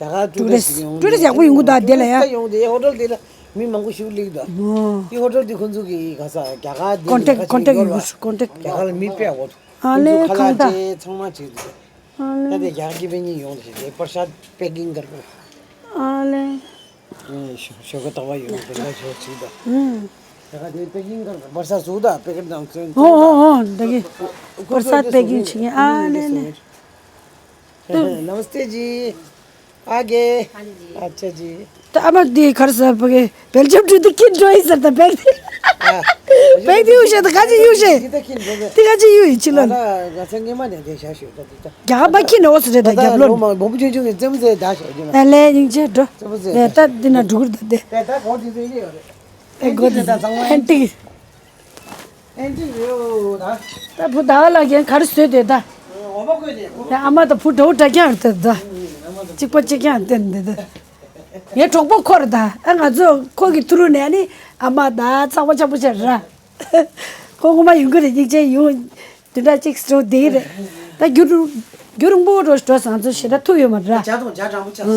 རྒྱ་གར་ཊུ་རི་སི་ཊི་ཡོང་། ཊུ་རི་སི་ཊི་ཡག་པོ་ཡོང་གི་འདུག་དེ་ལ་ཡ། ཊུ་རི་སི་ཊི་ཡོང་དེ་ཧོ་ཊེལ་དེ་ལ་མི་མང་པོ་ཞིག་སླེབས་འདུག་ཨོ། དེ་ཧོ་ཊེལ་དེ་ཁོང་ཚོ་གི་ག་ས་རྒྱ་གར་དེ་ཀོན་ཊེག་ག་ས་ཀོན་ཊེག་ཡོད་རེད་བ། ཀོན་ཊེག་རྒྱ་གར་ལ་མི་དཔེ་ཡག་པོ་འདུག་ཨ་ལེ། ཁོང་ཚོ་ཁ་ལག་ཁང་ད། ཅེས་ཚང་མ་བྱས་འདུག་ཨ་ད་ལེ། དེ་རྒྱ་གར་གྱི་དཔེ་གཉིས་ཡོང་དེ་ཞིག་དེ་པར་ཤ་པེ་ཀིང་གར་གོ། ཨ་ལེ། ཞོ་ཞོ་ག་ཏག་པ་ཡོང་དེ་འདྲ་ཞོ་ཅིག་དང་། ཨུམ། རྒྱ་གར་དེ་པེ་ཀིང་གར་པར་ཤ་བཟོ་ད་པེ་ཀེ་ཊི་ནང་ཚོན་ཨོ་ཨོ་ཨོ་འདྲ་གི། པར་ཤ་པེ་ཀིང་བྱེད་མཁན་ཨ་ལེ་ལེ། नमस्ते जी। आ गए। हाँ जी। अच्छा जी। ད་ཨ་མ་འདི་གར་ཟ་བ་གི་སྦེལ་ཇམ་འགྲོ་དུས་ཁྱི་འགྲོ་ཡི་ཟེར་ད་བེག་དེ། ཨ། བེག་དེ་གཡུག་བཞག་ད་ག་ཅི་གཡུག་བཞག་དེ་ད་ཁྱི་འགྲོ་བས། དེ་ག་ཅི་གཡུག་ཡི་ཕྱི་ལ། ང་ཚོ་སྔས་མ་ནས་དེ་བཞག་ཞོད་ད་དེ་ད། རྒྱ་གར་པ་ཁྱི་ནས་འོ་ཟེར་རེད་ད་ད་རྒྱབ་ལོག་ལོ་མ་མོ་བུ་ཆུང་ཆུང་གི་རྩེད་མོ་རྩེ་ད་ཞོད་རྒྱུ་ན། ཨ་ལས་སྙིང་རྗེ་འགྲོ། རྩེད་མོ་རྩེ་ད་ད་ད། འདི་ན་འགྲོ་གི་རེད་ད་དེ། དེ་ད་གོང་དེ་ཚོ་ཡིན་ཡོད་རེད། ཨེ་གོ་དེ་ད་ཚང་མ་ཨན་ཏི། ཨན་ཏི་རེད་ད། ད་བུ་ད་ལ་རྒན་ག་རེ་བཟོས་དེ་ད། འོ་མ་བསྐོལ་ཏེ། ད་ཨ་མ་ད་བུ་འདྲ་བོ་འདྲ་རྐྱང་རེད་ད། གཅིག་པ་གཅིག་རྐྱང་བསྟན་འདི་ད། ངའི་གྲོགས་པོ་ཁོ་རེད་ད། ཨ་ང་ཚོ་ཁོ་གི་ཐུ་རུ་ནས་ནི་ཨ་མ་ད་ཚགས་པ་ཆགས་པོ་ཆགས་ར། ཁོ་ངོ་མ་ཡོང་གི་རེད་སྙིང་རྗེ་ཡོང་། དེ་འདྲ་གཅིག་སྤྲོ་བདེ་རེད། ད་རྒྱུ་རུ་རྒྱུ་རིང་པོ་འགྲོ་འགྲོ་སང་ཚོ་ཞེ་དྲག་ཐུག་ཡོད་མ་རེད། ཇ་དང་ཇ་གྲང་པོ་ཆགས་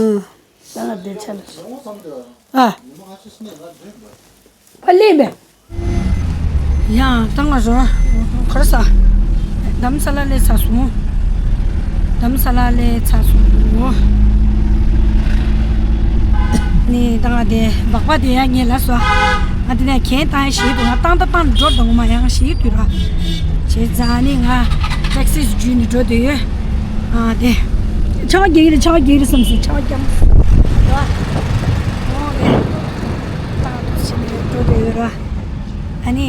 སོང་། ད་ང་བསྡད་ཆ་ལ། ཨ། ཕ་ལེ་མེ། ཡང་བཏང་ལ་རོ། ཁར་ས། དྷ་རམ་ས་ལ་ལས་ཚ་སོང་། དྷ་རམ་ས་ལ་ལས་ཚ་སོང་། ནི་ད་ང་དེ་སྦག་སྦག་དེ་ཡང་ངས་ལ་སོ། ང་དེ་ནས་གན་བཏང་ཞིག་འདུག་ང་བཏང་ད་བཏང་འགྲོ་དང་མ་ཡང་ཞིག་དུས་ར། བྱས་ཙང་ནི་ང་ཊེག་སི་བརྒྱུད་ནས་འགྲོ་འདོད་ཡོད། ཨ་དེ། ཆང་རྒྱག་གི་རེད་ཆང་རྒྱག་གི་རེད་བསམ་སོང་ཆང་རྒྱག་མ་སོང་། ཨོ་དེ། ཏག་ཏག་བྱས་ནས་འགྲོ་འདོད་ཡོད་ར། ཨ་ནི།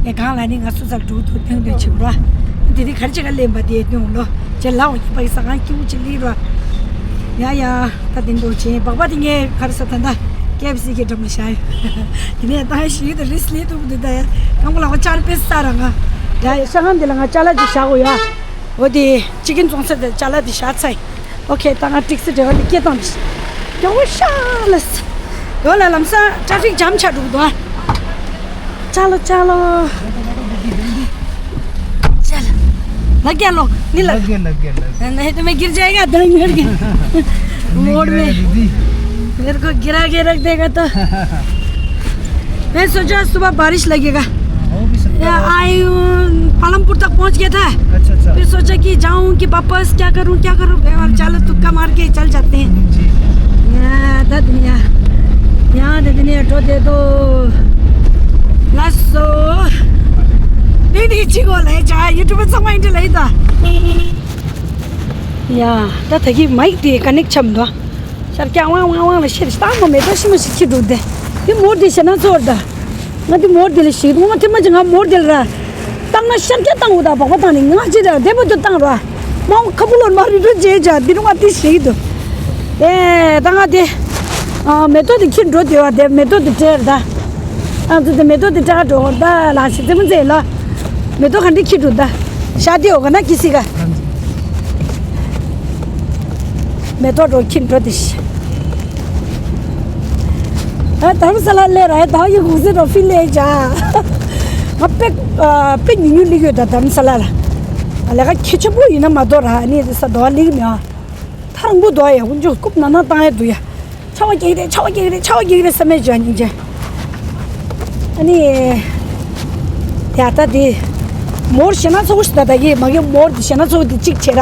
ངས་གང་ལ་ནི་ང་སུ་ཚར་འགྲོ་འདུག་སྟོན་སྟོན་བྱེད་ར། དེ་དུས་ག་རེ་བྱེད་ག་ལེན་པ་དེ་སྟོན་ལོ། ཇེ་ལའོ་ཡིན་པ་ཡི་ས་གང་སྐྱིད་པོ་ཅིག་ལིག་ར། ཡ་ཡ། ད་དེ་འདྲ་བྱས་སྦག་སྦག་དེ་ངས་ག་རེ་ཟ་ད་ད། ཀེ་ཨེཕ་སི་གི་འགྲམ་ལ་བཞག་ཡོད། དེ་ནས་ད་ཞིག་ཏུ་རིས་ལི་ཏུ་དུ་ད་ཡ། རྐང་པ་ལག་པ་ཅར་པེ་ས་ར་ང་། ཡ་ཡ་ཤ་ཁང་འདི་ལ་ང་ཅ་ལག་ཅིག་བཞག་གོ་ཡ། འོ་དེ་ཅི་ཀིན་བཙོང་ས་དེ་ཅ་ལག་དེ་བཞག་ཚར་ཡིན། ཨོ་ཁེ་ད་ང་ཊེག་སི་ཌ་རའི་ཝར་དེ་སྐད་བཏང་དེ། ཡོ་ཤ་ལ་སི། ཡོ་ལ་ལམ་སང་ཊ་ཕིག་ཇམ་ཆགས་འགྲོ་གི་འདུག་ཨ། चलो चलो। चलो। लग गया लॉक? नहीं लग लग गया, लग गया, लग गया। नहीं तो मैं गिर जाएगा, दंग करके। नहीं मोड़ गिरा में। दीदी। मेरे को गिरा के रख देगा तो। मैं सोचा सुबह बारिश लगेगा। हो भी सकता या है। आई हूँ, पालमपुर तक पहुँच गया था। अच्छा, अच्छा। फिर सोचा कि जाऊँ कि वापस, क्या करूँ, क्या करूँ। और चलो तुक्का मार के चल जाते हैं। जी। या, ད་དེ་ནས་ཡ། ཡང་དེ་དེ་ནས་འགྲོ་བསྡད་དོ། ལགས་སོ། འདི་འདི་གཅིག་གོ་ལས་བྱ་ཡུ་ཊུབ་ཚང་མ་འདི་ལས་ད། ཡ། ད་ད་གི་མའིག་དེ་ཀ་ནེག་ཆམ་དོ། ཤར་སྐྱ་ཝང་ཝང་ཝང་ལ་ཤེར་ཤི་ཏང་མོ་མེ་ཏོག་ཤི་མོ་ཤི་ཁྱི་འགྲོ་དེ། དེ་མོར་དེ་ཤེ་ན་ཚོར་ད། ང་དེ་མོར་དེ་ལ་ཤི་ངོ་མ་ཐེ་མ་ཅི་ང་མོར་དེ་ལ་ར། བཏང་ན་ཤར་སྐྱ་བཏང་འོ་ད་སྦག་སྦག་བཏང་ནི་ང་ཅི་ར་དེ་མོ་དེ་བཏང་ར། མ་འོ་ཁ་བུ་ལོར་མ་རི་རུ་རྗེས་བྱ་འདི་རུ་ང་དེ་ཤི་འདུག་ཨེ་ད་ང་དེ། ཨ་མེ་ཏོག་དེ་ཁྱི་འགྲོ་དེ་བ་དེ་མེ་ཏོག་དེ་སྤྲེལ་ད། ཨ་ཙི་དེ་མེ་ཏོག་དེ་བཀྲག་འགྲོ་ད་ལ་ཤི་ཙེ་མོ་ཙེ་ལ། མེ་ཏོག་ག་འདྲ་ཁྱི་འགྲོ་ད། ཤ་དེ་འོ་ག་ན་ཁྱི་སི་ག་མེ་ཏོག་འགྲོ་ཁྱི་འགྲོ་དེ་ཤི། ཨ་དྷ་རམ་ས་ལ་ལས་ར་ཨེ་ད་ཡི་གུང་སེ་འགྲོ་ཕི་ལས་བྱ། ང་དཔེ་ཨ་དཔེ་ཉུང་ཉུང་ལི་ཡོད་ད་དྷ་རམ་ས་ལ་ལ། ཨ་ལས་ཀ་ཁྱི་ཆེན་པོ་ཡིན་ན་མ་གཏོགས་ར་ཨ་ནི་ས་རྡོ་བ་ལི་གི་མེད་ཨ། ཐག་རིང་པོ་འདུག་ཡ། དཀོན་མཆོག་རྐུབ་ན་ན་བཏང་ཡ་འདུག་ཡ། ཆར་པ་རྒྱག་གི་རེད། ཆར་པ་རྒྱག་གི་རེད། ཆར་པ་རྒྱག་གི་རེད་བསམ་མེད་བྱ་སྙིང་རྗེ། ཨ་ནི། ཡ་ད་དེ། མོར་ཞེ་ན་ཚོགས་ཤིག་ད་ད་གི་མ་གི་མོར་དེ་ཞེ་ན་ཚོགས་དེ་གཅིག་བྱེད་ར།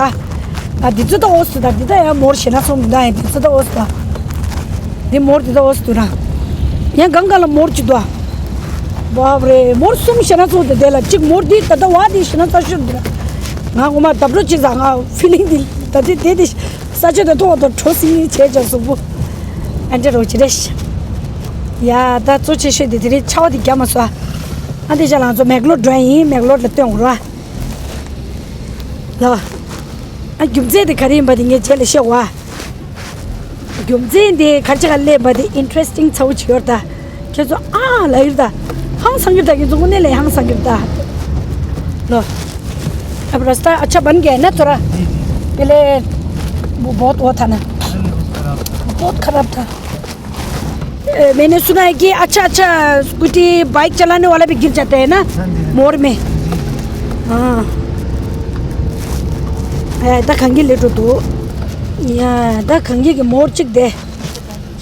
ཨ་དེ་ཚོ་ད་འོ་སུ་ད་དེ་ད་ཡ་མོར་ཞེ་ན་ཚོགས་མི་ད་ཡ་དེ་ཚོ་ད་འོ་སུ་ད། དེ་མོར་དེ་ད་འོ་སུ་དུ་ར། ཡང་གང་ག་ལ་མོར་གཅིག་དུ་ཨ། བབ་རེ་མོར་གསུམ་ཞེ་ན་ཚོགས་དེ་དེ་ལ་གཅིག་མོར་དེ་ད་ད་བ་དེ་ཞེ་ན་ཚ་ཤོད་དུ་ར། ང་ངོ་མ་ད་བྲོ་གཅིག་ཟ་ང་ཕི་ལིང་དེ་ད་དེ་དེ་དེ། ས་ཆ་དེ་ཐོག་ཏུ་གྲོ་སིང་བྱས་ཀྱང་གཟུགས་པོ། ཨ་འདྲ་རོ་ཅི་རེད། ཡ་ད་གཙོ་ཆེ་ཤོས་དེ་དེ་རིང་ཆར་པ་དེ་རྒྱག་མ་སོང་ཨ། ཨ་འདི་ཅག་ལང་ཚོ་མེག་ལོར་འགྲོ་ཡིན་མེག་ལོར་ལ་སྟོན་འོང་རོ་ཨ། ལ། ཨ་རྒྱུ་མཚན་དེ་ག་རེ་ཡིན་པ་དེ་ངས་རྗེས་ལ་བཤད་འོ་ཨ། རྒྱུ་མཚན་དེ་ཁ་ཅིག་ག་ལས་པ་དེ་ཨིན་ཊི་རེ་སི་ཊིང་ཚ་བོ་ཅིག་ཡོད་ད། ཁྱེད་ཚོ་ཨ་ལ་ཡོད་ད། ཧང་སང་གི་ད། ཁྱེད་ཚོ་དངོས་གནས་ལས་ཧང་སང་གི་ད། ལོ། अब रास्ता अच्छा बन गया है ना थोड़ा? पहले वो बहुत वो था ना। बहुत खराब था। ए, मैंने सुना है कि अच्छा अच्छा स्कूटी बाइक चलाने वाला भी गिर जाता है ना मोड़ में। हाँ। ए, ད་གངས་ལས་འགྲོ་འདུག་ཡ། ད་གངས་ཀྱི་མོར་གཅིག་དེ།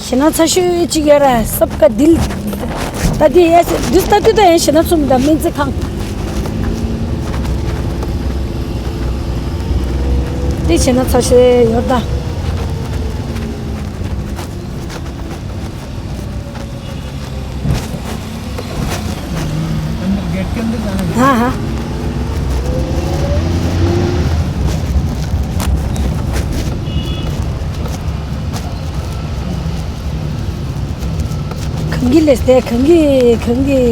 ཞེ་ན་ཚ་ཤོས་གཅིག་ཡོད་ར། སབ་ཀ་དིལ། ད་དེ་ཡ་སེ་དུས་ད་དུས་ད་ཡ་ཞེ་ན་ཚུམ་ད་སྨན་རྩིས་ཁང་། དེ་ཞེ་ན་ཚ་ཤོས་ཡོད་ད། हाँ हाँ। खंगी लेते हैं, खंगी, खंगी।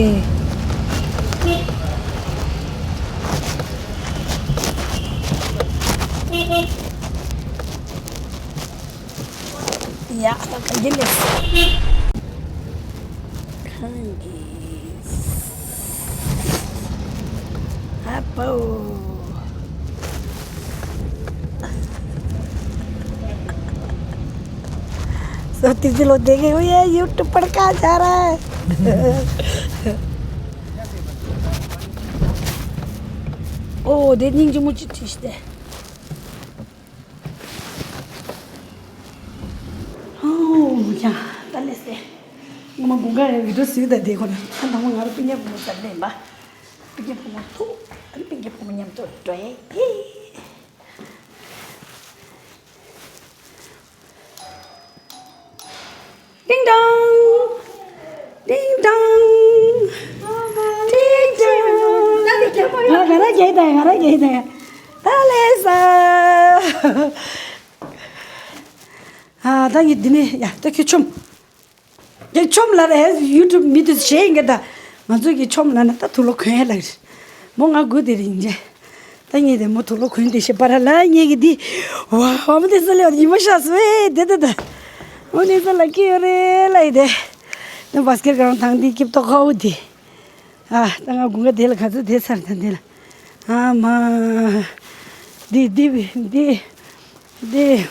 ཡ། ད་ག་འདི་ལས། ཁང་གིས། ཨ་པོ། སོ་ཏི་ཏི་ལོ་དེ་གི་ཡ་ཡུ་ཊུབ་པར་ཀ་ཆ་ར། ཨོ་དེ་སྙིང་རྗེ་མོ་ཅིག་བྲིས་ཏེ། ཧོ། ཡ། ད་ལས་སེ། ངོ་མ་དགུན་ཁ་རེད། བི་ཌིའོ་བཟོས་ད་དེ་ཁོ་ན། ད་དང་པོ་ང་རང་སྤུན་ཀྱག་བུ་མོ་ཟ་ལེན་པ། སྤུན་ཀྱག་བུ་མོ་ཐུག་ཨ་ནི་སྤུན་ཀྱག་བུ་མོ་མཉམ་དུ་འགྲོ་ཡེ་ཡེ། ཏིང་ཏང་། ཏིང་ཏང་། ཏིང་ཏང་། ང་ང་རང་རྒྱལ་དང་ང་རང་རྒྱལ་དང་། ད་ལས་སེ། ཨ། ད་ངས་འདི་ནས་ཡ་ད་ཁྱོད་ཆོམ། ཁྱོད་ཆོམ་ལ་ར་ཡུ་ཊུབ་མི་དུ་བྱེད་ཡིན་གི་ད། ང་ཚོ་གི་ཆོམ་ལ་ན་ད་དུག་ལོག་གོན་ཡ་ལ་རེད། མོ་ང་དགོས་དེ་རིང་རྗེ། ད་ངས་དེ་མོ་དུག་ལོག་གོན་དེ་ཤེས་པ་ར་ལ་ངས་གི་འདི། ཝ་ཝ་མོ་དེ་ཚོ་ལས་ཡིན་པ་ཤ་སོ་ཨེ་དེ་དེ་ད། མོ་དེ་ཚོ་ལ་ཀི་ཡོད་རེད་ལ་ཡི་དེ། ད་བྷ་སི་ཀེ་ཊི་གང་ཐང་འདི་སྐྱིབས་ཏོག་ཁ་བོ་དེ། ཨ། ད་ང་དགུན་ཁ་དེ་ལ་ག་ཚོད་བསྡད་ཚར་ད་འདི་ལ། ཨ་མ། འདི་འདི་འདི་འདི།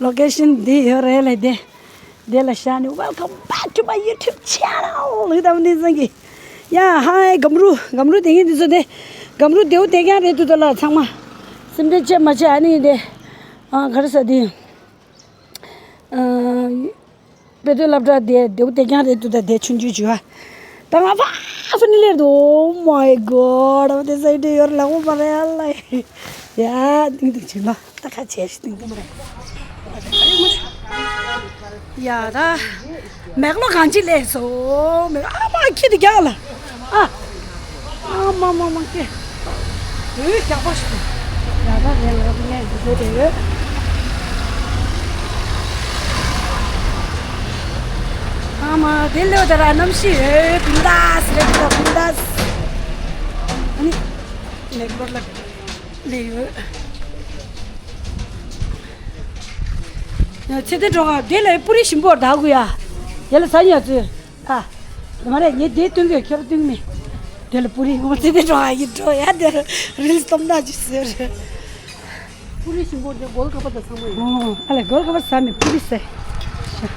ལོ་ཀེ་ཤན་འདི་ཡོད་རེད་ལ་དེ། དེ་ལ་བཞག་ནས། Welcome back to my YouTube channel. ལུག་དམ་འདི་ཚང་གི། ཡ་ཧའི་སྒམ་རུ་སྒམ་རུ་དེ་ངས་འདི་ཚོ་དེ། སྒམ་རུ་དེའུ་དེ་རྐྱང་རེད་འདུག་ད་ལ་ཚང་མ། སེམས་ཁྲལ་བྱེད་མ་བྱེད་ཨ་ནི་དེ། ཨ་ག་རེ་ཟ་དེ། ཨ། དཔེ་སྟོན་སློབ་གྲྭ་དེ་དེའུ་དེ་རྐྱང་རེད་འདུག་ད་དེ་ཆུང་ཆུང་བྱུང་ཨ། ད་ང་ཕ་ཕ་ནི་ལེར་དུ། Oh my God. འོ་དེ་སའི་ཌི་ཡོར་ལ་འོ་མ་རེད་ཨ་ལ། ཡ་ཏིང་ཏིང་བྱེད་ལ། ད་ཁ་ཆེ་ཞིག་ཏིང་ཏིང་རེད། ཡ་ད། མེག་ལོ་གང་ཅི་ལས་སོ། མེག་ཨ་མ་ཁྱི་དེ་རྒྱག་ལ། ཨ། ཨ་མ་མ་མ་ཀེ། འོད་རྒྱག་པ་ཞིག་ཡ་ད་རེད་ལ་ངས་འདི་བཟོ་དེ་ཡོད། ཨ་མ་དེ་ལོ་དེ་ར་གནམ་གཤིས་ཡོད་བིན་དཱས་རེད་ད་བིན་དཱས། ཨ་ནི་ནེག་ལོར་ལ་ལས་ཡོད། ཚེ་དེ་འགྲོ་ག་དེ་ལ་པུ་རི་ཞིམ་པོ་ད་གུ་ཡ། དེ་ལ་ས་ཉ་ཚོས། ཨ། དེ་མ་རེད། ངས་དེ་སྟོན་གི་ཁྱོད་སྟོན་མི། དེ་ལ་པུ་རི་ངོ་ཚེ་དེ་འགྲོ་ཨ་ཡིན་འགྲོ་ཡ་དེ་རིལ་སྟོང་ན་ཅི་ཟེར། པུ་རི་ཞིམ་པོ་དེ་གོལ་ཁ་པ་དང་ཚང་མ་ཡོད། ཨོ་ཨ་ལས་གོལ་ཁ་པ་ཟ་མི་པུ་རི་ཟ། ཤ།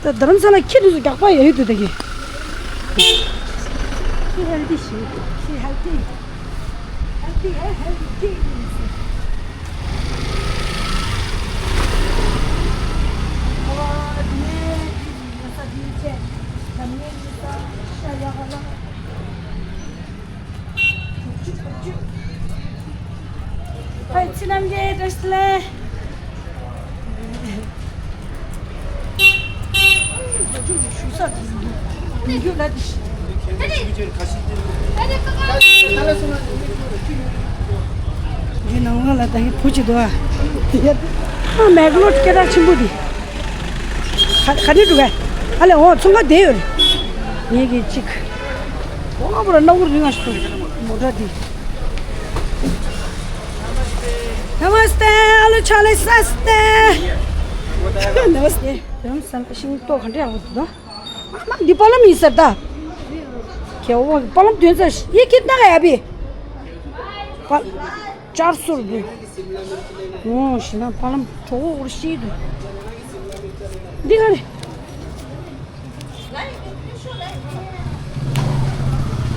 ད་རྡ་རམ་ས་ལ་ཁྱི་དེ་ཚོ་རྒྱག་པ་ཡ་ཡོད་དུ་ད་གི། ཁྱི་ཧེལ་ཐི་ཞིག་ཁྱི་ཧེལ་ཐི། ཧེལ་ཐི་ཧེ་ཧེལ་ཐི། ཕ་ཕྱི་ནམ་གྱི་བཀྲ་ཤིས་བདེ་ལེགས། འདི་ནང་ལ་ད་ཡི་བུ་གཅིག་འདུག་ཨ། ཨ་མེག་ལོ་སྐད་གྲགས་ཆེན་པོ་འདི། ག་ག་ནས་འགྲོ་ག་ཨ་ལས་འོ་ཚོང་ཁང་བསྡད་ཡོད་རེད། ངེད་ཀྱི་གཅིག་འོ་ང་བོ་ལ་སྣང་བུ་རིང་ང་ཞིག་མོ་ཊ་འདི། Namaste. Hello, Charlie Saste. नमस्ते। हम संग शिंग तो घंटे आ गए तो। मामा दी पालम ही सरदा। क्या वो पालम तुम से ये कितना का है अभी? पा- चार सौ रुपये। ओ शिना पालम तो और शीद। दिखा रे।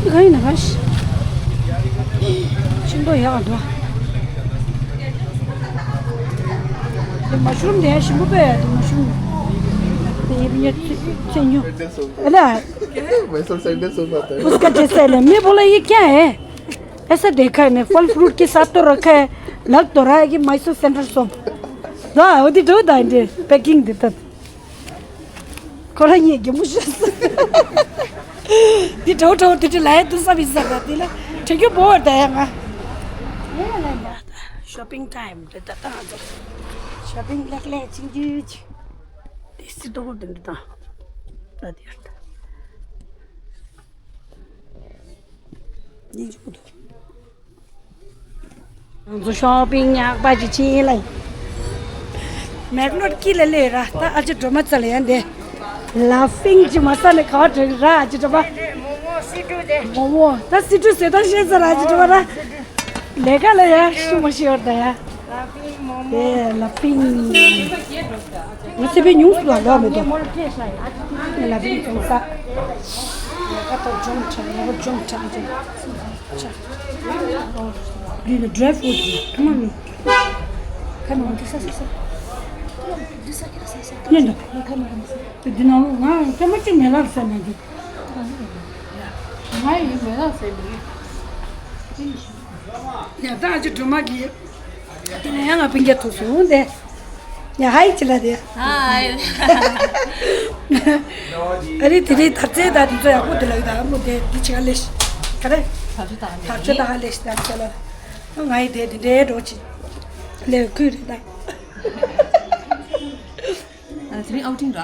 འདི་ག་ཡིན་ན་ག་ཤི། ཤིང་ཏོག་ཡག་འདུག་འདི་མ་ཤུ་རུམ་དེ་ཞིམ་པོ་པས། འདི་མ་ཤུ་རུམ་དེ་ཡིན་ཉེ་ཚེ་ཉོ། ཨ་ལ། मैं सब संडे सो पाता है। उसका जैसा है ना। मैं बोला ये क्या है? ऐसा देखा है मैं, फल फ्रूट के साथ तो रखा है, लग तो रहा है कि मैसूर सैंडल सोप। दा वो दी दो दा इंदे पैकिंग दे तत। ཁོ་རང་ཉིད་རྒྱུ་མོ་ཤོར་སོང་། འདི་དྲོ་དྲོ་དེ་དྲི་ལ་ཡ་དུ་ས་བི་ས་ག་དེ་ལ་དྲི་རྒྱུ་བོར་ད་ཡ་ང་། Shopping time རེད་ད་ད་ང་ཚོ། ཤོ་པིང་ལེགས་ལེགས་ཅིག་འདི་ཅི། དེ་སི་ཏོག་དེ་འདི་དང་། ད་དེ་ཡར་ད། ཉིན་ཅིག་འདུག་ང་ཚོ་ཤོ་པིང་ཉག་པ་ཅིག་ཕྱིན་ལ། མེག་ལོད་ཀི་ལ་ལས་ར་ད་ཨ་ཅེ་སྒྲོལ་མ་རྩ་ལ་ཡང་དེ། ལ་ཕིང་ཅིག་མ་ས་ནས་ག་བ་དྲོད་ར་ཨ་ཅེ་སྒྲོལ་མ། མོ་མོ་སི་ཏུ་དེ། མོ་མོ་ད་སི་ཏུ་ཟེར་ད་ཤེས་ཚར་ར་ཨ་ཅེ་སྒྲོལ་མ་ར། ལས་ཀ་ལ་ཡ་ཤུ་མ་ཤི་བར་ད་ཡ། ལ་ཕིང་མོ་མོ། དེ་ལ་ཕིང་། ང་ཚེ་བའི་ཉུང་སུ་ལ་ལོག་མི་འདུག་ལ་ཕིང་ཚོང་ས། ལ་ཁ་ཏོ་ཇོམ་ཁྲ་ལ་ཇོམ་ཁྲ་ཅན། འདི་ནི་ཌ་རའི་ཕུ་རུ་ཊི་ཐུང་མ་མི། ཁ་ནང་འདི་ས་ས་ས། འདི་ས་ཁ་ས་ས། ཉན་འདུག་ཁ་ནང་འདི་ས། འདི་ནང་ང་ཐེངས་མ་གཅིག་མེ་ལགས་ཟེར་ན་འདི། ང་ཡི་མེ་ལགས་ཟེར་མི། ཡ་ད་ཨ་ཅེ་སྒྲོལ་མ་གི། དེ་ནས་ཡང་ང་སྤུན་ཀྱག་ཐུག་སོང་དེ། ཡ་ཧའི་ཅི་ལ་དེ། ཧའི། ཨ་རི་དེ་རིང་དར་རྩེ་དང་དེ་ཚོ་ཡག་པོ་དེ་ལ་ཡོད་ད་མོ་དེ་དེ་ཆེ་ག་ལེ་ཤི། ག་རེ། དར་ཆོ་ད་ག་ལེ་ཤི་དར་ཆོ་ལ། ང་ཡི་དེ་དེ་འདྲའི་འགྲོ་ཅི། ལས་ཁུལ་རེད་ད། ཨ་དེ་རིང་ཨའུ་ཊིང་ར།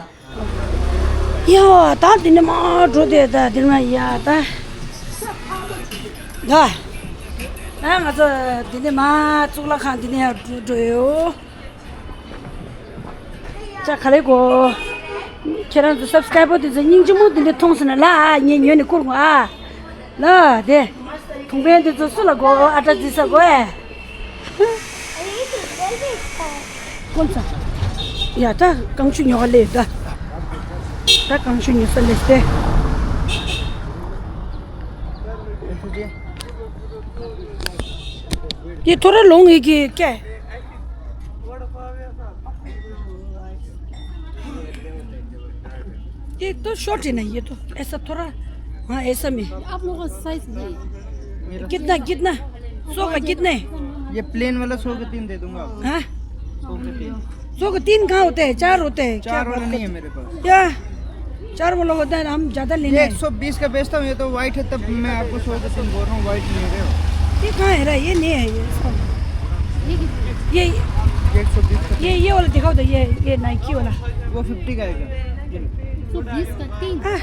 ཡ་ད་འདི་ནས་མར་འགྲོ་དེ་ད་འདི་ནས་ཡ་ད། ད། ད་ང་ཚོ་འདི་ནས་མར་གཙུག་ལག་ཁང་འདི་ནས་ཡར་འགྲོ་འགྲོ་ཡོད། ཅག་ག་ལེ་གོ། ཁྱེད་རང་ཚོ་སབ་སི་ཀ་རའི་བར་དེ་ཚོ་སྙིང་རྗེ་མོ་འདི་འདྲ་མཐོང་སོང་ན་ལ་ཨ་ངས་ཉོས་ནས་བསྐུར་དགོས་ཨ། ལ་དེ། གུང་པའི་འདི་ཚོ་སུ་ལ་དགོས་ཨ་ཏྲ་ཛི་ས་དགོས་ཨེ། ཀུན་ཚ། ཡ་ད་རྐང་ཆུ་ཉོ་ག་ལེ་ད། ད་རྐང་ཆུ་ཉོ་ས་ལེ་སྟེ། དེ་ཐོ་ར་ལོང་ཡི་གི་ཀེ། ये तो शॉर्ट है ना, ये तो ऐसा थोड़ा, हाँ, ऐसा में। आप लोगों का साइज नहीं। कितना, कितना? सौ का कितने? ये प्लेन वाला सौ के तीन दे दूंगा आपको। हाँ? सौ के तीन। सौ के तीन कहाँ होते हैं? चार होते हैं। चार वाला नहीं है मेरे पास। क्या? चार वाला होता है ना, हम ज्यादा लेने ये हैं। एक सौ बीस का बेचता हूँ, ये तो वाइट है, तब मैं आपको सौ के तीन बोल रहा हूँ, वाइट ले रहे हो। ये कहाँ है रे? ये नहीं है, ये इसका। ये ये एक सौ बीस का। ये, ये वाला दिखाओ तो, ये, ये नाइकी वाला। वो फिफ्टी का आएगा। एक सौ बीस का तीन। हाँ।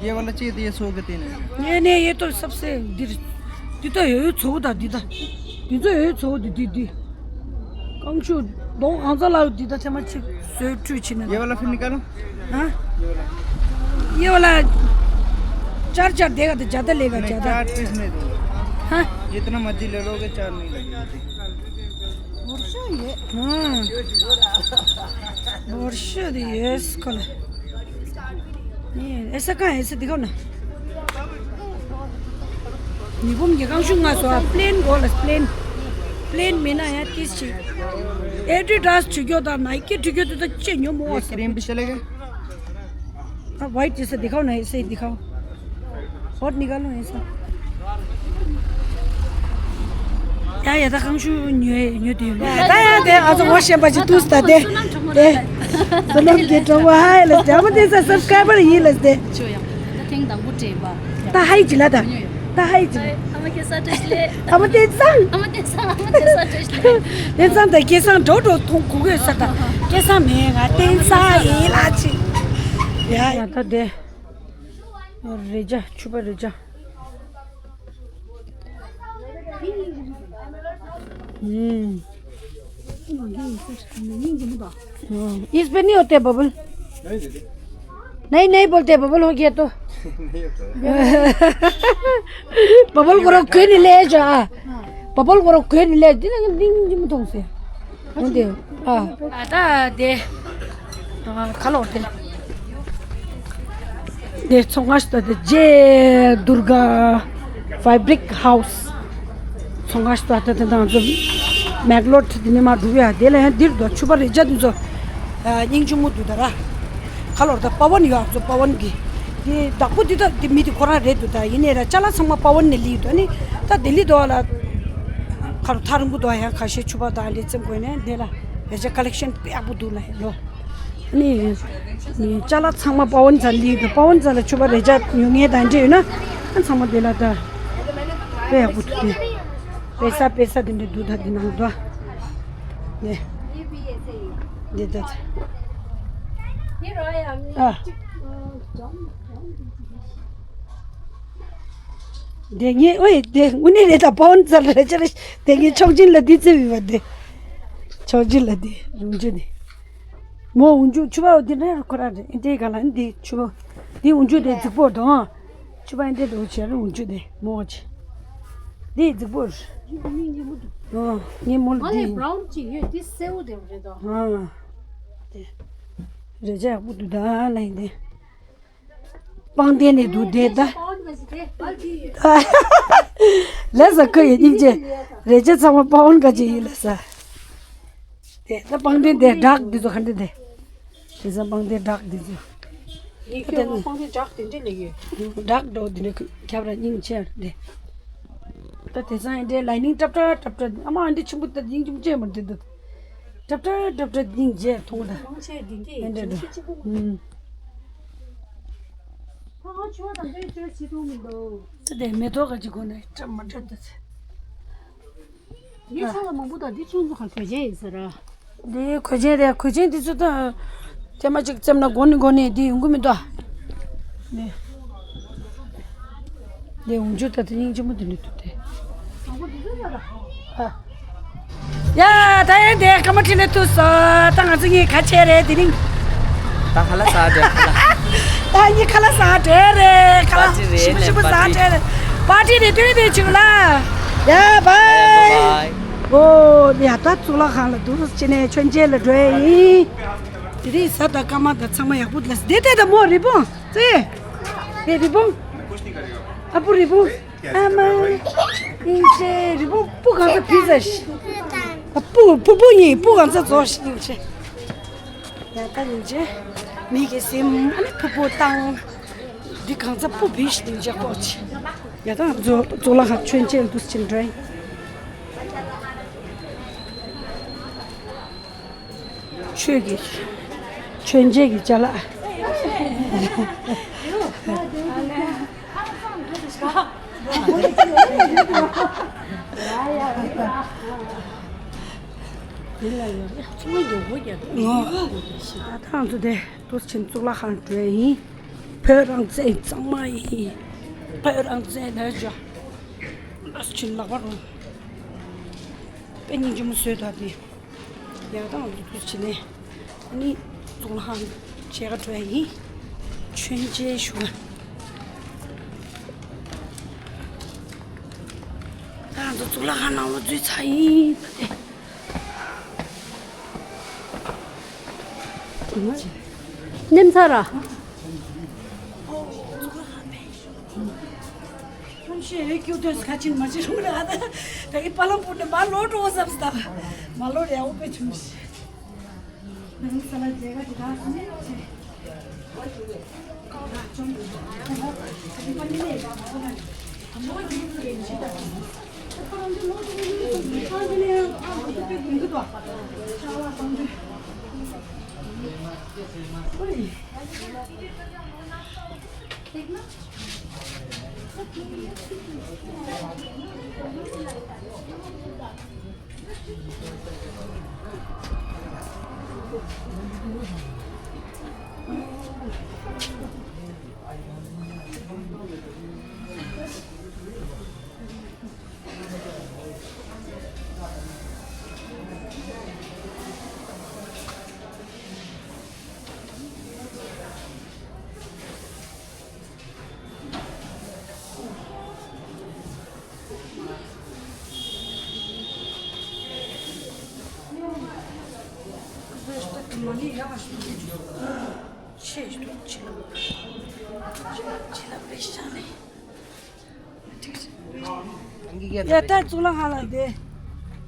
ये वाला चाहिए तो ये सौ के तीन है। नहीं, नहीं, ये तो सबसे दिर-, दिता है, ये छोटा दिता। दिता है, छोटा दी, दी। कांशु, दो हजार लाओ, दिता थे, मैं छि-, सौ टू छिने। ये वाला फिर निकालो। हाँ? ये वाला। ये वाला चार, चार देगा तो ज्यादा लेगा, नहीं, ज्यादा। चार पीस नहीं दूंगा। हाँ? जितना मर्जी ले लोगे, चार नहीं लगेगा। हाँ। वर्षा दी, यस, कल। ये, ऐसा कहाँ है? ऐसा दिखाओ ना। निबुम ये कांशु ང་སོ་प्लेन गोल प्लेन प्लेन མེད་ན་ཡང་ཏིས་ཅི། Adidas ཆུ་རྒྱོ་དང་Nike ཆུ་རྒྱོ་དེ་དག་ཅི་ཉོ་མོ། ये क्रीम भी चलेगा। हाँ, व्हाइट जैसे दिखाओ ना, ऐसे ही दिखाओ। और निकालो ऐसा। ཡ་ཡ་ད་གང་ཞུ་ཉོས་ཉོས་དུས་ཡོད། ད་ཡ་དེ་ང་ཚོ་ངོ་ཤེས་པ་ཅིག་འདུག་ད་དེ་དེ་བསོད་ནམས་ཀྱི་གྲོགས་པོ་ཧ་ལས་དེ་ཨ་མ་དེ་ས་སབ་སི་ཀ་རའི་བར་ཡིན་ལ་དེ། ཆོ་ཡང་ད་ཐེངས་དང་པོ་དྲན་པ། ད་ཧའི་ཅི་ལ་ད་ད་ཧའི་ཅི་ལ། ཨ་མ་ཁེ་ས་བཀྲ་ཤིས་བདེ་ལེགས། ཨ་མ་བསྟན་བཟང་། ཨ་མ་བསྟན་བཟང་། ཨ་མ་བསྟན་བཟང་བཀྲ་ཤིས་བདེ་ལེགས། བསྟན་བཟང་དང་སྐལ་བཟང་འགྲོ་འགྲོ་མཐོང་གོ་གོས་ས་དང་སྐལ་བཟང་མེད་ང་བསྟན་བཟང་ཡིན་ལ་ཅི། ཡ་ཡ་ད་དེ། རེ་ཅག་ཕྱུ་པ་རེ་ཅག इस पे नहीं होते बबल। नहीं, नहीं बोलते बबल हो गया तो। बबल को रोक के नहीं ले जा। बबल को रोक के नहीं ले। दिन दिन दिन तुमसे। ད་དེ་ཁ་ལོར་དེ་དེ་ཚོང་ཁང་ཞིག་དང་དེ་ཇེ་དུར་ག་ཕེབ་རིག་ཧའུ་སི་ཚོང་ཁང་ཞིག་དང་དེ་དེ་དང་ཚོ་མེག་ལོར་དེ་ནི་མ་འགྲུབ་ཡ། དེ་ལ་ཡང་འདིར་དུ་ཕྱུ་པ་རེ་ཅག་དེ་ཚོ་སྙིང་རྗེ་མོ་འདུག་ད་ར། ཁ་ལོར་ད་པ་ཝན་ཡོད་ཚོ་པ་ཝན་གི་དེ་བདག་པོ་དེ་ད་དེ་མི་དེ་ཁོ་རང་རེད་འདུག་ད་ཡིན་ནའི་ར་ཅ་ལག་ཚང་མ་པ་ཝན་ནས་ལི་འདུག་ནི་ད་དེ་ལི་དོ་ལ་ཁ་ལོ་ཐག་རིང་པོ་དོ་ཡང་ཁ་ཤས་ཕྱུ་པ་དང་ལི་ཙམ་དགོས་ནས་དེ་ལ་རེ་ཅག་ཀ་ལེག་ཤན་དཔེ་ཡག་པོ་འདུག་ལ་ཡ་ལོ། ནི་ནི་ཅ་ལག་ཚང་མ་པ་ཝན་ཚ་ལི་དུ་པ་ཝན་ཚ་ལ་ཆུ་བ་རེ་ཅག་ཉོ་ངེས་དང་འདྲེས་ཡོད་ན་ཨ་ཚང་མ་དེ་ལ་ད་དཔེ་ཡག་པོ་འདུག་དེ། པེ་ས་པེ་ས་དེ་འདྲ་འདུག་ད་དེ་ནང་དུ་ནི་དེ་ད་ཨ། དེ་ངས་ཨོའི་དེ་དངོས་གནས་རེད་ད་པ་ཝན་ཚ་ལ་རེ་ཅག་རེ་དེ་ངས་ཆོག་ཅིན་ལ་དེ་བརྩེ་བའི་བ་དེ་ཆོག་ཅིན་ལ་དེ་རུང་ཅུ་དེ། མོ་འུན་ཆུ་ཆུ་བ་འདི་འདྲ་ཁོ་ར་རེད། ཨེ་འདྲའི་ག་ལ་འདི་ཆུ་བ་འདི་འུན་ཆུ་དེ་རྫིག་པོ་དང་། ཆུ་བ་ཨེ་འདྲའི་དུ་བྱས་རུང་འུན་ཆུ་དེ་མོ་ཆེ། འདི་རྫིག་པོ་རེད། ཨོ་ངའི་མོ་ལ་ཨ་ལེ་འདི་brown་ཅིག་ཡོད་འདི་སེའུ་དེ་རེད་དོ། ཨ་དེ་རེ་ཅག་པོ་འདུག་ད་ལེན་དེ། པང་གདན་ནས་འདུག་བསྡད་ད། ལས་ས་ཁོ་ཡི་སྙིང་རྗེ། རེ་ཅག་ཚང་མ་པ་ཝན་ག་ཅིག་ཡིན་ལས་ས། དེ་ད་པང་གདན་དེ་བྲག་འདི་ཚོ་ག་འདྲ་དེ། དེ་ཚང་པང་གདན་བྲག་འདི་ཚོ། ཡིན་ཁྱོད་པང་གདན་བྲག་དེ་འདྲ་ལས་ཡོད། བྲག་འགྲོ་འདི་འདྲ་ཁྱབ་ར་སྙིང་རྗེ་རེད། ད་དེ་ཚང་ཨེ་འདྲའི་ལའི་ནིང་ཏྲབ་ཏྲ་ཏྲབ་ཏྲ་ཨ་མ་ཨེ་འདྲའི་ཆེན་པོ་ད་སྙིང་རྗེ་མོ་ཅན་མ་འདི་འདུག་ཏྲབ་ཏྲ་ཏྲབ་ཏྲ་སྙིང་རྗེ་མཐོང་ད། མང་ཆེ་འདི་འདྲའི་ཨེ་འདྲ་འདུག་ཆེ་ཆེ་པོ་མ་ཨུམ། ཁོ་ང་ཆུ་བ་དང་འདྲའི་བཅོས་བྱེད་ཐུབ་མི་འདུག་དེ་དེ་མེ་ཏོག་ག་ཅིག་གོ་ནས་སྐྲ་མ་སྐྲ་དུ་ཚེ། འདི་ཚང་ལ་མང་པོ་དང་འདི་ཆུང་ཚོ་ག་གོས་ཆེན་ཡིན་ས་ར། འདི་གོས་ཆེན་རེད། གོས་ཆེན་འདི་ཚོ་ད་ཐེངས་མ་གཅིག་བཙེམ་ན་འགོ་ནས་འགོ་ནས་འདི་ཡོང་གི་མི་འདུག་ནས། འདི་འུན་ཆུ་ད་དེ་སྙིང་རྗེ་མོ་དེ་འདྲ་འདུག་སྟེ། ཨ། ཡ་ད་ཡིན་དེ་ཀ་མ་ཁྲི་ནས་ཐུག་སོ། ད་ང་ཚོ་གཉིས་ཁ་ཆེ་རེད་དེ་རིང་། ད་ཁ་ལག་ཟ་འདྲ་ཁ་ལག་ད་གཉིས་ཁ་ལག་ཟ་འདྲ་རེད། ཁ་ལག་པར་ཊི་རེད། ཞིམ་པོ་ཞིམ་པོ་ཟ་འདྲ་རེད། པར་ཊི་རེད། དུས་དེ་བྱུང་ལ། ཡ་བའི། ཨོ་ཡ་ད་གཙུག་ལག་ཁང་ལ་འདུག་ཅེ་ནས་མཆོད་མཇལ་ལ་འགྲོ་ཡ་ཡིན། དེ་རིང་གཟའ་དང་སྐར་མ་དང་ཚང་མ་ཡག་པོ་ལ་བསྡད་དེ་ད་མོ་རི་བོང་ཙེ། དེ་རི་བོང་། ཨ་པུ་རི་བོང་། ཨ་མ། ཡིན་ཅེ་རི་བོང་སྤུ་གང་ས་ཕི་ཟ་ཤི། ཨ་སྤུ་ཕུ་བོ་ཡིན་སྤུ་གང་ས་རྫོགས་ཤི་ཡིན་ཅེ། ཡ་ད་ཡིན་ཅེ། མི་གི་སེམས་ཨ་ནི་ཕུ་བོ་བཏང་། འདི་གང་ས་སྤུ་བི་ཤི་ཡིན་ཅེ་ཀོ་ཆི། ཡ་ད་ང་ཚོ་གཙུག་ལག་ཁང་མཆོད་མཇལ་འདུག་ཅིང་འགྲོ་ཡིན། ཆོས་ཀྱི་མཆོད་མཇལ་གྱི་ཅ་ལག་ང་ཚོ་དེ་དུས་ཆེན་གཙུག་ལག་ཁང་འགྲོ་ཡིན། བོད་རང་བཙན་གཙང་མ་ཡིན། བོད་རང་བཙན་ལ་འཇོག་ཨ་སུ་ཆེན་ལག་པ་རུང་། དཔེ་སྙིང་རྗེ་མོ་བཟོས་ད་དེ། ཡང་དང་དུ་བྱས་ནས་ནི་གཙུག་ལག་ཁང་མཇལ་ག་འགྲོ་ཡ་ཡིན། མཆོད་མཇལ་ཞུ་ག་ད་ང་ཚོ་གཙུག་ལག་ཁང་ནང་ལ་འཛུལ་ཚར་ཡིན་ད་དེ། ནེམ་ཚར་ར། ཁྱོད་ཤེས་ཡོད་ཀྱི་དོན་ཁ་ཆེན་མ་བྱེད་རུང་ར་ད་ད་ཡི་པ་ལམ་པོ་ནས་མ་ལོག་འགྲོ་བསམ་སྟབས་མ་ལོག་ཡག་པོ་དཔེ་བྱུང་ཞིག་ནང་ས་ལ་མཇལ་ཁ་དེ་དག་ཞུ་ནས་ཆེ། ཆེ་ཞུ་ཆེ་ལ་ཆེ་ལ་པེ་ཤ་ནི། ཡ་ད་གཙུག་ལག་ཁང་ལ་དེ་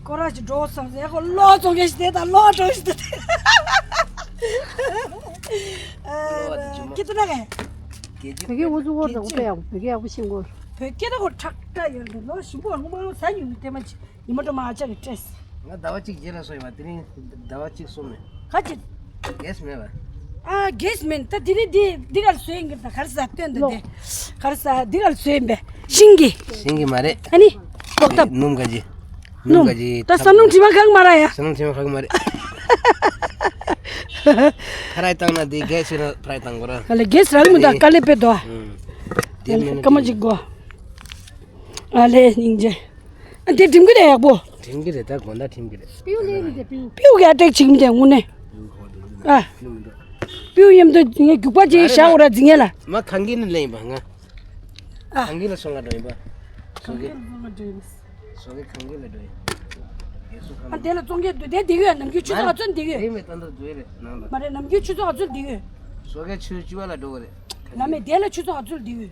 སྐོར་ར་ཅིག་འགྲོ་བསམ་ཟེར་ཁོ་གློག་བཙོང་མཁན་ཞིག་དེ་དང་གློག་འགྲོ་ཞིག་དེ། ཀི་ཏི་ན་ག་བོད་ཀྱི་འུ་ཚོ་ཧོར་དང་དཔེ་ཡག་པོ་བོད་ཀྱི་ཡག་པོ་ཤེས་གོ། བོད་སྐད་ད་ཁོ་ཁྲག་ཁྲག་ཡོད་རེད། ལོ་ཞིམ་པོ་ངོ་མ་ལོ་ཟ་ཉུང་མི་དེ་མ་ཅིག་ཉི་མ་དྲོ་མ་ཨ་ཅག་གི་སྤྲད། ང་ཟླ་བ་གཅིག་རྗེས་ལ་སོང་ཡོད་པ། དེ་རིང་ཟླ་བ་གཅིག་སོང་མེད། ག་ཅི། གེས་མེད་པ། ཨ་གེས་མེད། ད་དེ་རིང་འདི་འདི་གར་བཟོས་ཡིན་གི། ད་གར་ཟ་སྟོན་ད་དེ་གར་ཟ་འདི་གར་བཟོས་ཡིན་པས། ཤིང་གི། ཤིང་གི་མ་རེད། ཨ་ནི་ལོག་ཐབ། སྣུམ་ག་ཅི། སྣུམ། ད་བསམ་སྣུམ་དྲི་མ་གང་མ་ར་ཡ། བསམ་སྣུམ་དྲི་མ་གང་མ་རེད། ཕ་ར་ཡི་བཏང་ན་དེ་གེས་ཡོད་ན་ཕ་ར་ཡི་བཏང་དགོས་ར། ཨ་ལེ་གེས་རག་མི་འདུག་དཀའ་ལས་དཔེ་འདུག་དེ་མིན་ན་སྐར་མ་གཅིག་དགོས། ཨ་ལེ་སྙིང་རྗེ། ཨ་དེ་འགྲིམ་གི་རེད་ཡག་པོ། འགྲིམ་གི་རེད། ད་དགོང་དག་འགྲིམ་གི་རེད། སྤེའུ་ལེན་གི་རེད་སྤེའུ། སྤེའུ་གི་ཨ་ཏྲེག་བྱེད་ཀྱི་མི་འདུག་དངོས་གནས། ཨ། སྤེའུ་མཉམ་དུ་ངས་རྒྱུག་པ་ཅིག་བཞག་འོ་ར་འཛིང་ངེ་ལ། མ་གང་གི་ནི་ལེན་ཡིན་པ་ང་། ཨ། གང་གི་ལ་སོང་ང་འགྲོ་ཡིན་པ། སོ་གི། སོ་གི་གང་གི་ལ་འགྲོ་ཡིན། ཨ་དེ་ལ་བཙོང་གི་འདུག་དེ་འདི་གི་ནམ་རྒྱུན་ཆུ་ཚོད་ག་ཚོད་འདི་གི། དེ་མེད་ད་འདི་འདུག་རེད་ནང་ལ། མ་རེད་ནམ་རྒྱུན་ཆུ་ཚོད་ག་ཚོད་འདི་གི། སོ་གི་ཆུ་བཅུ་པ་ལ་འགྲོ་གི་རེད། ལ་མེད་དེ་ལ་ཆུ་ཚོད་ག་ཚོད་འདི་གི།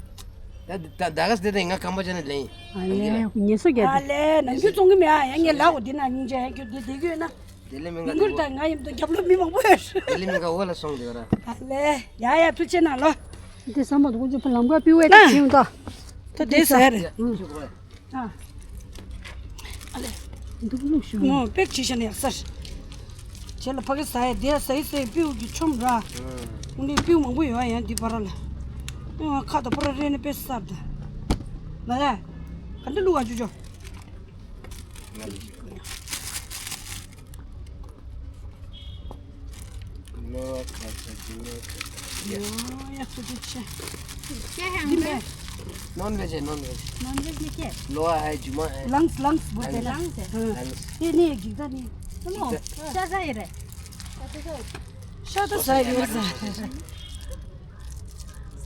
ད་ད་ད་ག་སྟེ་ད་ང་ཀམ་པོ་ཅ་ནས་ལེན། ཨ་ལེ་ཉེ་སོ་རྒྱ་ཨ་ལེ་ནམ་རྒྱུན་བཙོང་གི་མེད། ཨ་ཡ་ངས་ལག་འོ་འདི་ན་སྙིང་རྗེ་ཡ་ཁྱོད་འདི་བསྡད་ཀྱི་ཡོད་ན། དེ་ལས་མི་མི་འགུར་ད་ང་ཡིན་དུ་རྒྱབ་ལོག་མི་མང་པོ་ཡོད། དེ་ལས་མི་འགའ་འོ་ལ་སོང་དེ་ག་ར། ཨ་ལེ་ཡ་ཡ་ཐུགས་ཆེ་གནང་ལོ། འདི་ས་མ་དུ་ཀུན་ཅི་ཕ་ལམ་ཀ་པི་ཝེ་ད་ཅིང་ད། ད་དེ་ཟེར། ཨ། ཨ་ལེ། འདུག་ལུག་ཤུ། ངོ་པེག་ཅི་ཤ་ནས་ཡག་སར། ཅེ་ལ་ཕ་གི་ཟ་ཡ་དེ་ཟ་ཡི་ཟ་ཡི་པིའུ་གི་ཆོམ་ར། ཨུ་ནི་པིའུ་མང་པོ་ཡོད་ཡ་འདི་པ་ར་ལ། ཨ་ཁ་ད་པ་ར་རེ་ནི་པེ་སར་ད། ལ་ལ། ག་འདི་ལུག་ཨ་ཅུ་ཅོ། ལོ་ཁ་ཆ་ཇི་མ་ཁ་ཆ། ཡོ་ཡ་ཚོ་དུ་ཆེ། क्या है འདི་अंदर? མེད། नॉन वेज है नॉन वेज। नॉन वेज में क्या है? लोहा है जुमा है। लंग्स लंग्स बोलते हैं ना। लंग्स है। हाँ। लंग्स। ये नहीं है गिद्दा नहीं। सुनो, गिद्दा। क्या जा रहा है? शायद तो सही है।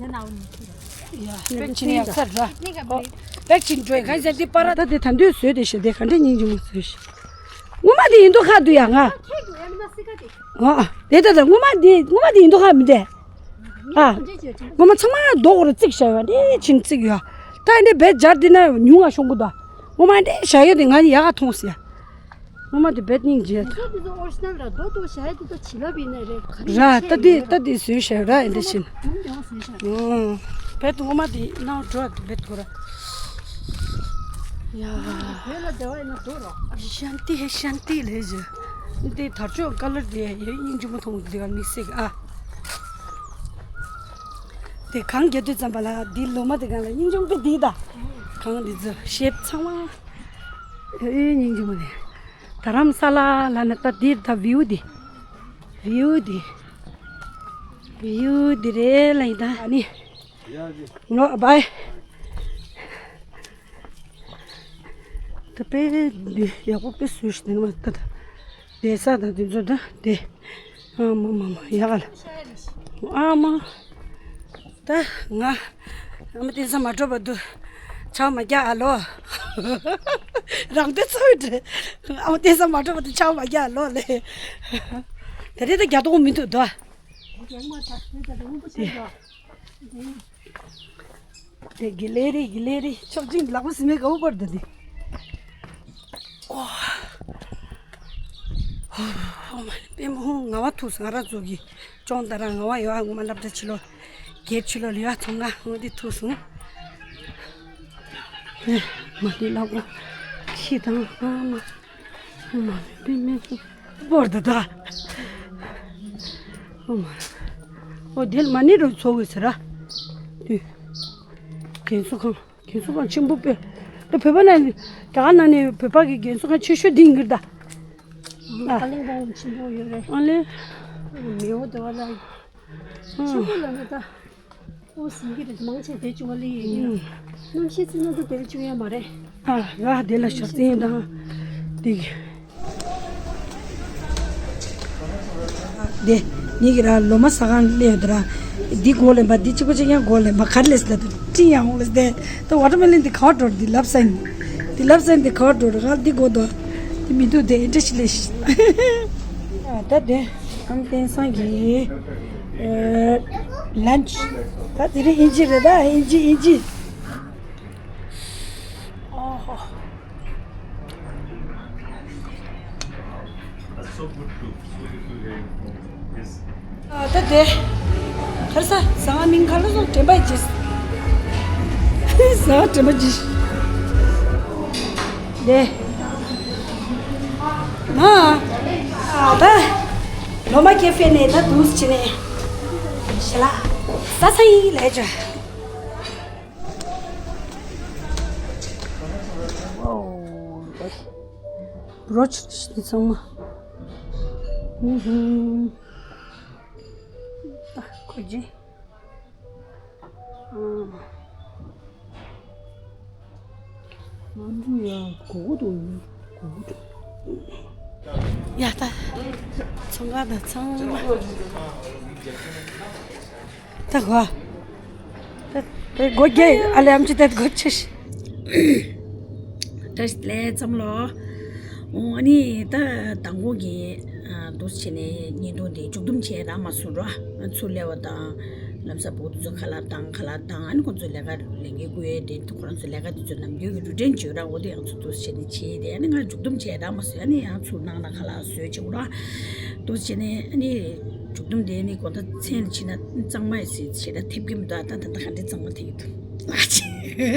ཡ་པེག་ཆིན་ཡག་སར་ར། པེག་ཆིན་འགྲོ་ཡ་གང་ཟེར་འདི་པ་ར། ད་དེ་ད་འདོད་བཟོས་དེ་ཤི་དེ་ག་འདྲ་སྙིང་རྗེ་མོ་བཟོས་ཤི། ངོ་མ་དེ་ཡིན་མདོག་ཁ་འདུག་ཡ་ང་། ཨ་དེ་ད་ད་ངོ་མ་དེ་ངོ་མ་དེ་ཡིན་མདོག་ཁ་མི་འདུག་ཨ་ངོ་མ་ཚང་མ་རྡོག་ར་བརྩིགས་བཞག་ཡོད་དེ་ཕྱིན་བརྩིགས་ཡོད། ད་འདི་བེད་སྦྱར་དེ་ན་ཉུང་ང་ཤོང་གི་འདུག་ངོ་མ་འདི་བཞག་ཡོད་དེ་ང་ཡག་ག་མཐོང་སི་ཡ། ངོ་མ་དེ་བེད་སྙིང་རྗེ། དེ་ཚོ་དེ་ཚོ་ཨོ་རི་ཇི་ནལ་ར་རྡོ་རྡོ་བྱ་ཡ་དེ་ཚོ་བྱིན་རླབས་ཡིན་ནའི་རེད། ག་རེ་ར་ད་དེ་ད་དེ་བཟོས་བཞག་ར་ཡིན་དེ་བཞིན། ཨོ་བེད་ངོ་མ་དེ་ནང་འགྲོ་བེད་ཐོ་ར། ཡ། བོད་ལ་བདེ་བ་ཡིན་ན་འགྲོ་རོགས། ཤན་ཏི་ཧེ་ཤན་ཏི་ལས་བཟོས། དེ་དར་ལྕོག་ཀ་ལར་དེ་ཡ་སྙིང་རྗེ་མོ་མཐོང་དེ་ག་མིག་སེག་ཨ། དེ་གང་རྒྱ་དུས་ཙམ་པ་ལ་དེ་ལོ་མ་དེ་གང་ལ་སྙིང་རྗེ་མོ་དཔེ་དེ་ད། གང་དེ་ཚོ་ཤེབ་ཚང་མ། ཨེ་སྙིང་རྗེ་མོ་ནས། རྡ་རམ་ས་ལ་ལ་ནི་ད་འདིར་ད་བིའུ་འདི། བིའུ་འདི། བིའུ་འདི་རེད་ལ་ཡིན་ད་ཨ་ནི། ངོ་བའི། ད་དཔེ་འདི་ཡག་པོ་དཔེ་བཟོས་ཤིག་དེ་ནི་མ་ད་ད། བསྡད་ས་དང་དེ་ཚོ་ད་དེ། ཨ་མ་མ་མ་ཡག་ག་ལ། ཨ་མ། ད་ང་ཨ་མ་བསྟན་ས་མ་འགྲོ་བར་དུ་ཆའོ་མ་རྒྱག་ཨ་ལོ། རང་དོན་ཚོ་བའི་འདྲེ། ཨ་མ་བསྟན་ས་མ་འགྲོ་བར་དུ་ཆའོ་མ་རྒྱག་ཨ་ལོ་ལེ། ད་རེས་ད་རྒྱག་དོག་མི་འདུག་དོ། དེ་གི་ལེ་རི་གི་ལེ་རི་ཆོག་ཅིང་ལག་པ་སི་མེ་ག་བུ་པར་དུ་དེ། ཨོ། ཨོ་མ་པེ་མོ་ང་བ་ཐུག་སོང་ང་ར་ཚོ་གི་ཅོང་ད་ར་ང་བ་ཡོད་ཨ་ངོ་མ་སླབ་ད་ཕྱི་ལོ། སྒེར་ཕྱི་ལོ་ལི་བ་ཚོང་ང་ངོ་དེ་ཐུག་སོང་། ཨེ་མ་དེ་ལག་པ་ཁྱི་དང་ཨ་མ། ཨོ་མ་པེ་མེ་པོར་དུ་ད། ཨོ་མ། ཨོ་དེ་མ་ནི་རུ་ཚོ་གི་ཟེར་ར། དེ། རྒན་གསོ་ཁང་། རྒན་གསོ་ཁང་ཆེན་པོ་དཔེ། ད་བོད་པ་ན་རྒྱ་གར་ན་ནས་བོད་པ་གི་རྒན་གསོ་ཁང་ཆེ་ཤོས་འདི་ཡིན་གྱི་རེད་ད། ཨ་ཀ་ལིང་པོང་ཆེན་པོ་ཡོད་རེད། ཨ་ལེ། མེའོ་དེ་བ་ལ། ཆེན་པོ་ལ་ནི་ད། ཨོ་ཟིན་གྱི་རེད་མང་ཆེ་དེ་བཅུ་བ་ལི་ཡིན་གྱི་རེད། གནམ་གཤིས་བརྩི་ན་ད་དེ་བཅུ་ཡ་མ་རེད། ཨ་ར་དེ་ལ་ཞག་རྩེན་དང་། དེ་གི། དེ། ངེད་ཀྱི་ར་ལོ་མ་ཟ་ཁང་སླེབས་ཡོད་དུ་ར། འདི་མགོ་ལེན་པ་འདི་གཅིག་པ་གཅིག་ཡང་མགོ་ལེན་པ་ག་རེ་ལས་ཟེར་ལ་དུ་སྤྲིན་ཡང་འོང་ལ་ཟེར་ཏེ། ད་ཝ་ཊར་མེ་ལོན་འདི་ག་བ་འགྲོ་འདི་ལབ་ས་ཡིན། འདི་ལབ་ས་ཡིན་འདི་ག་བ་འགྲོ་ར་ག་འདི་མགོ་དོ། འདི་མི་འདུག་དེ་ཨེ་འདྲ་ཞིག་ལས་ཤི། ད་དེ། བསྟན་སངས་ཀྱི་ལན་ཆི། ད་དེ་རིང་ཨིན་ཇི་རེད་ད། ཨིན་ཇི་ཨིན་ཇི། ཨོ་ཧོ། ཨ་ད་དེ། ཁར་ས་ཟ་ང་མིང་ཁ་ལ་སོང་དྲན་པ་ཅིས། ཟ་ང་དྲན་པ་ཅིས། དེ། ང་། ཨ་ད། ལོ་མ་ཀེ་ཧྥེ་ནས་ད་འདུག་སེ་བྱས་ནས། ཞེ་ལ། ཟ་ས་ཡིན་ལས་བྱ། ཝའོ། བྲོ་ཆི་ནི་ཚང་མ། ཧུམ་ཧུམ། ད་ཁོ་ཅི། ཨ། ང་འདི་ཡ་གོ་གོ་འདུག་གོ་གོ་འདུག་ཡ་ད། ཚོང་ཁང་དང་ཚང་མ། ད་གོ། ད་དེ་སྒོ་རྒྱག་ཨ་ལེ་ཨམ་ཆི་ད་སྒོ་ཕྱེ་ཤི། བཀྲ་ཤིས་བདེ་ལེགས་འཛོམས་ལོ། འོ་ཨ་ནི་ད་དང་པོ་གི་འདུག་སེ་བྱས་ནས་བརྙན་ཐུང་དེ་མཇུག་བསྡོམས་བྱས་རག་མ་སོང་ར། ཚུར་སླེབས་པ་དང་ལམ་སང་བུ་དེ་ཚོ་ཁ་ལག་བཏང་ཁ་ལག་བཏང་ཨ་ནི་ཁོ་ཚོ་ལས་ཀ་ལས་འགན་བསྐུལ་ཡས་དེ་ཁོ་རང་ཚོ་ལས་ཀ་དེ་ཚོ་ནམ་རྒྱུན་གྱི་རུ་ཊིན་བརྗོད་ར། འོ་དེ་ཡང་ཚུར་འདུག་སེ་བྱས་ནས་བྱས་ཏེ་ཨ་ནི་ང་མཇུག་བསྡོམས་བྱས་རག་མ་སོང་། ཨ་ནི་ཡང་ཚུར་ནང་ལ་ཁ་ལག་བཟོས་བྱས་འོ་ར། འདུག་སེ་བྱས་ནས་ཨ་ནི་མཇུག་བསྡོམས་དེ་ནི་གོ་ད་མཚན་ལ་ཕྱིན་ན་གཙང་མ་ཡི་ཟེར་ཞེ་དྲག་ཐེབས་ཀྱི་མི་འདུག་ད་ད་ད་ག་འདྲའི་གཙང་མ་ཐེབས་ཀྱི་འདུག་ལགས་ཅེ།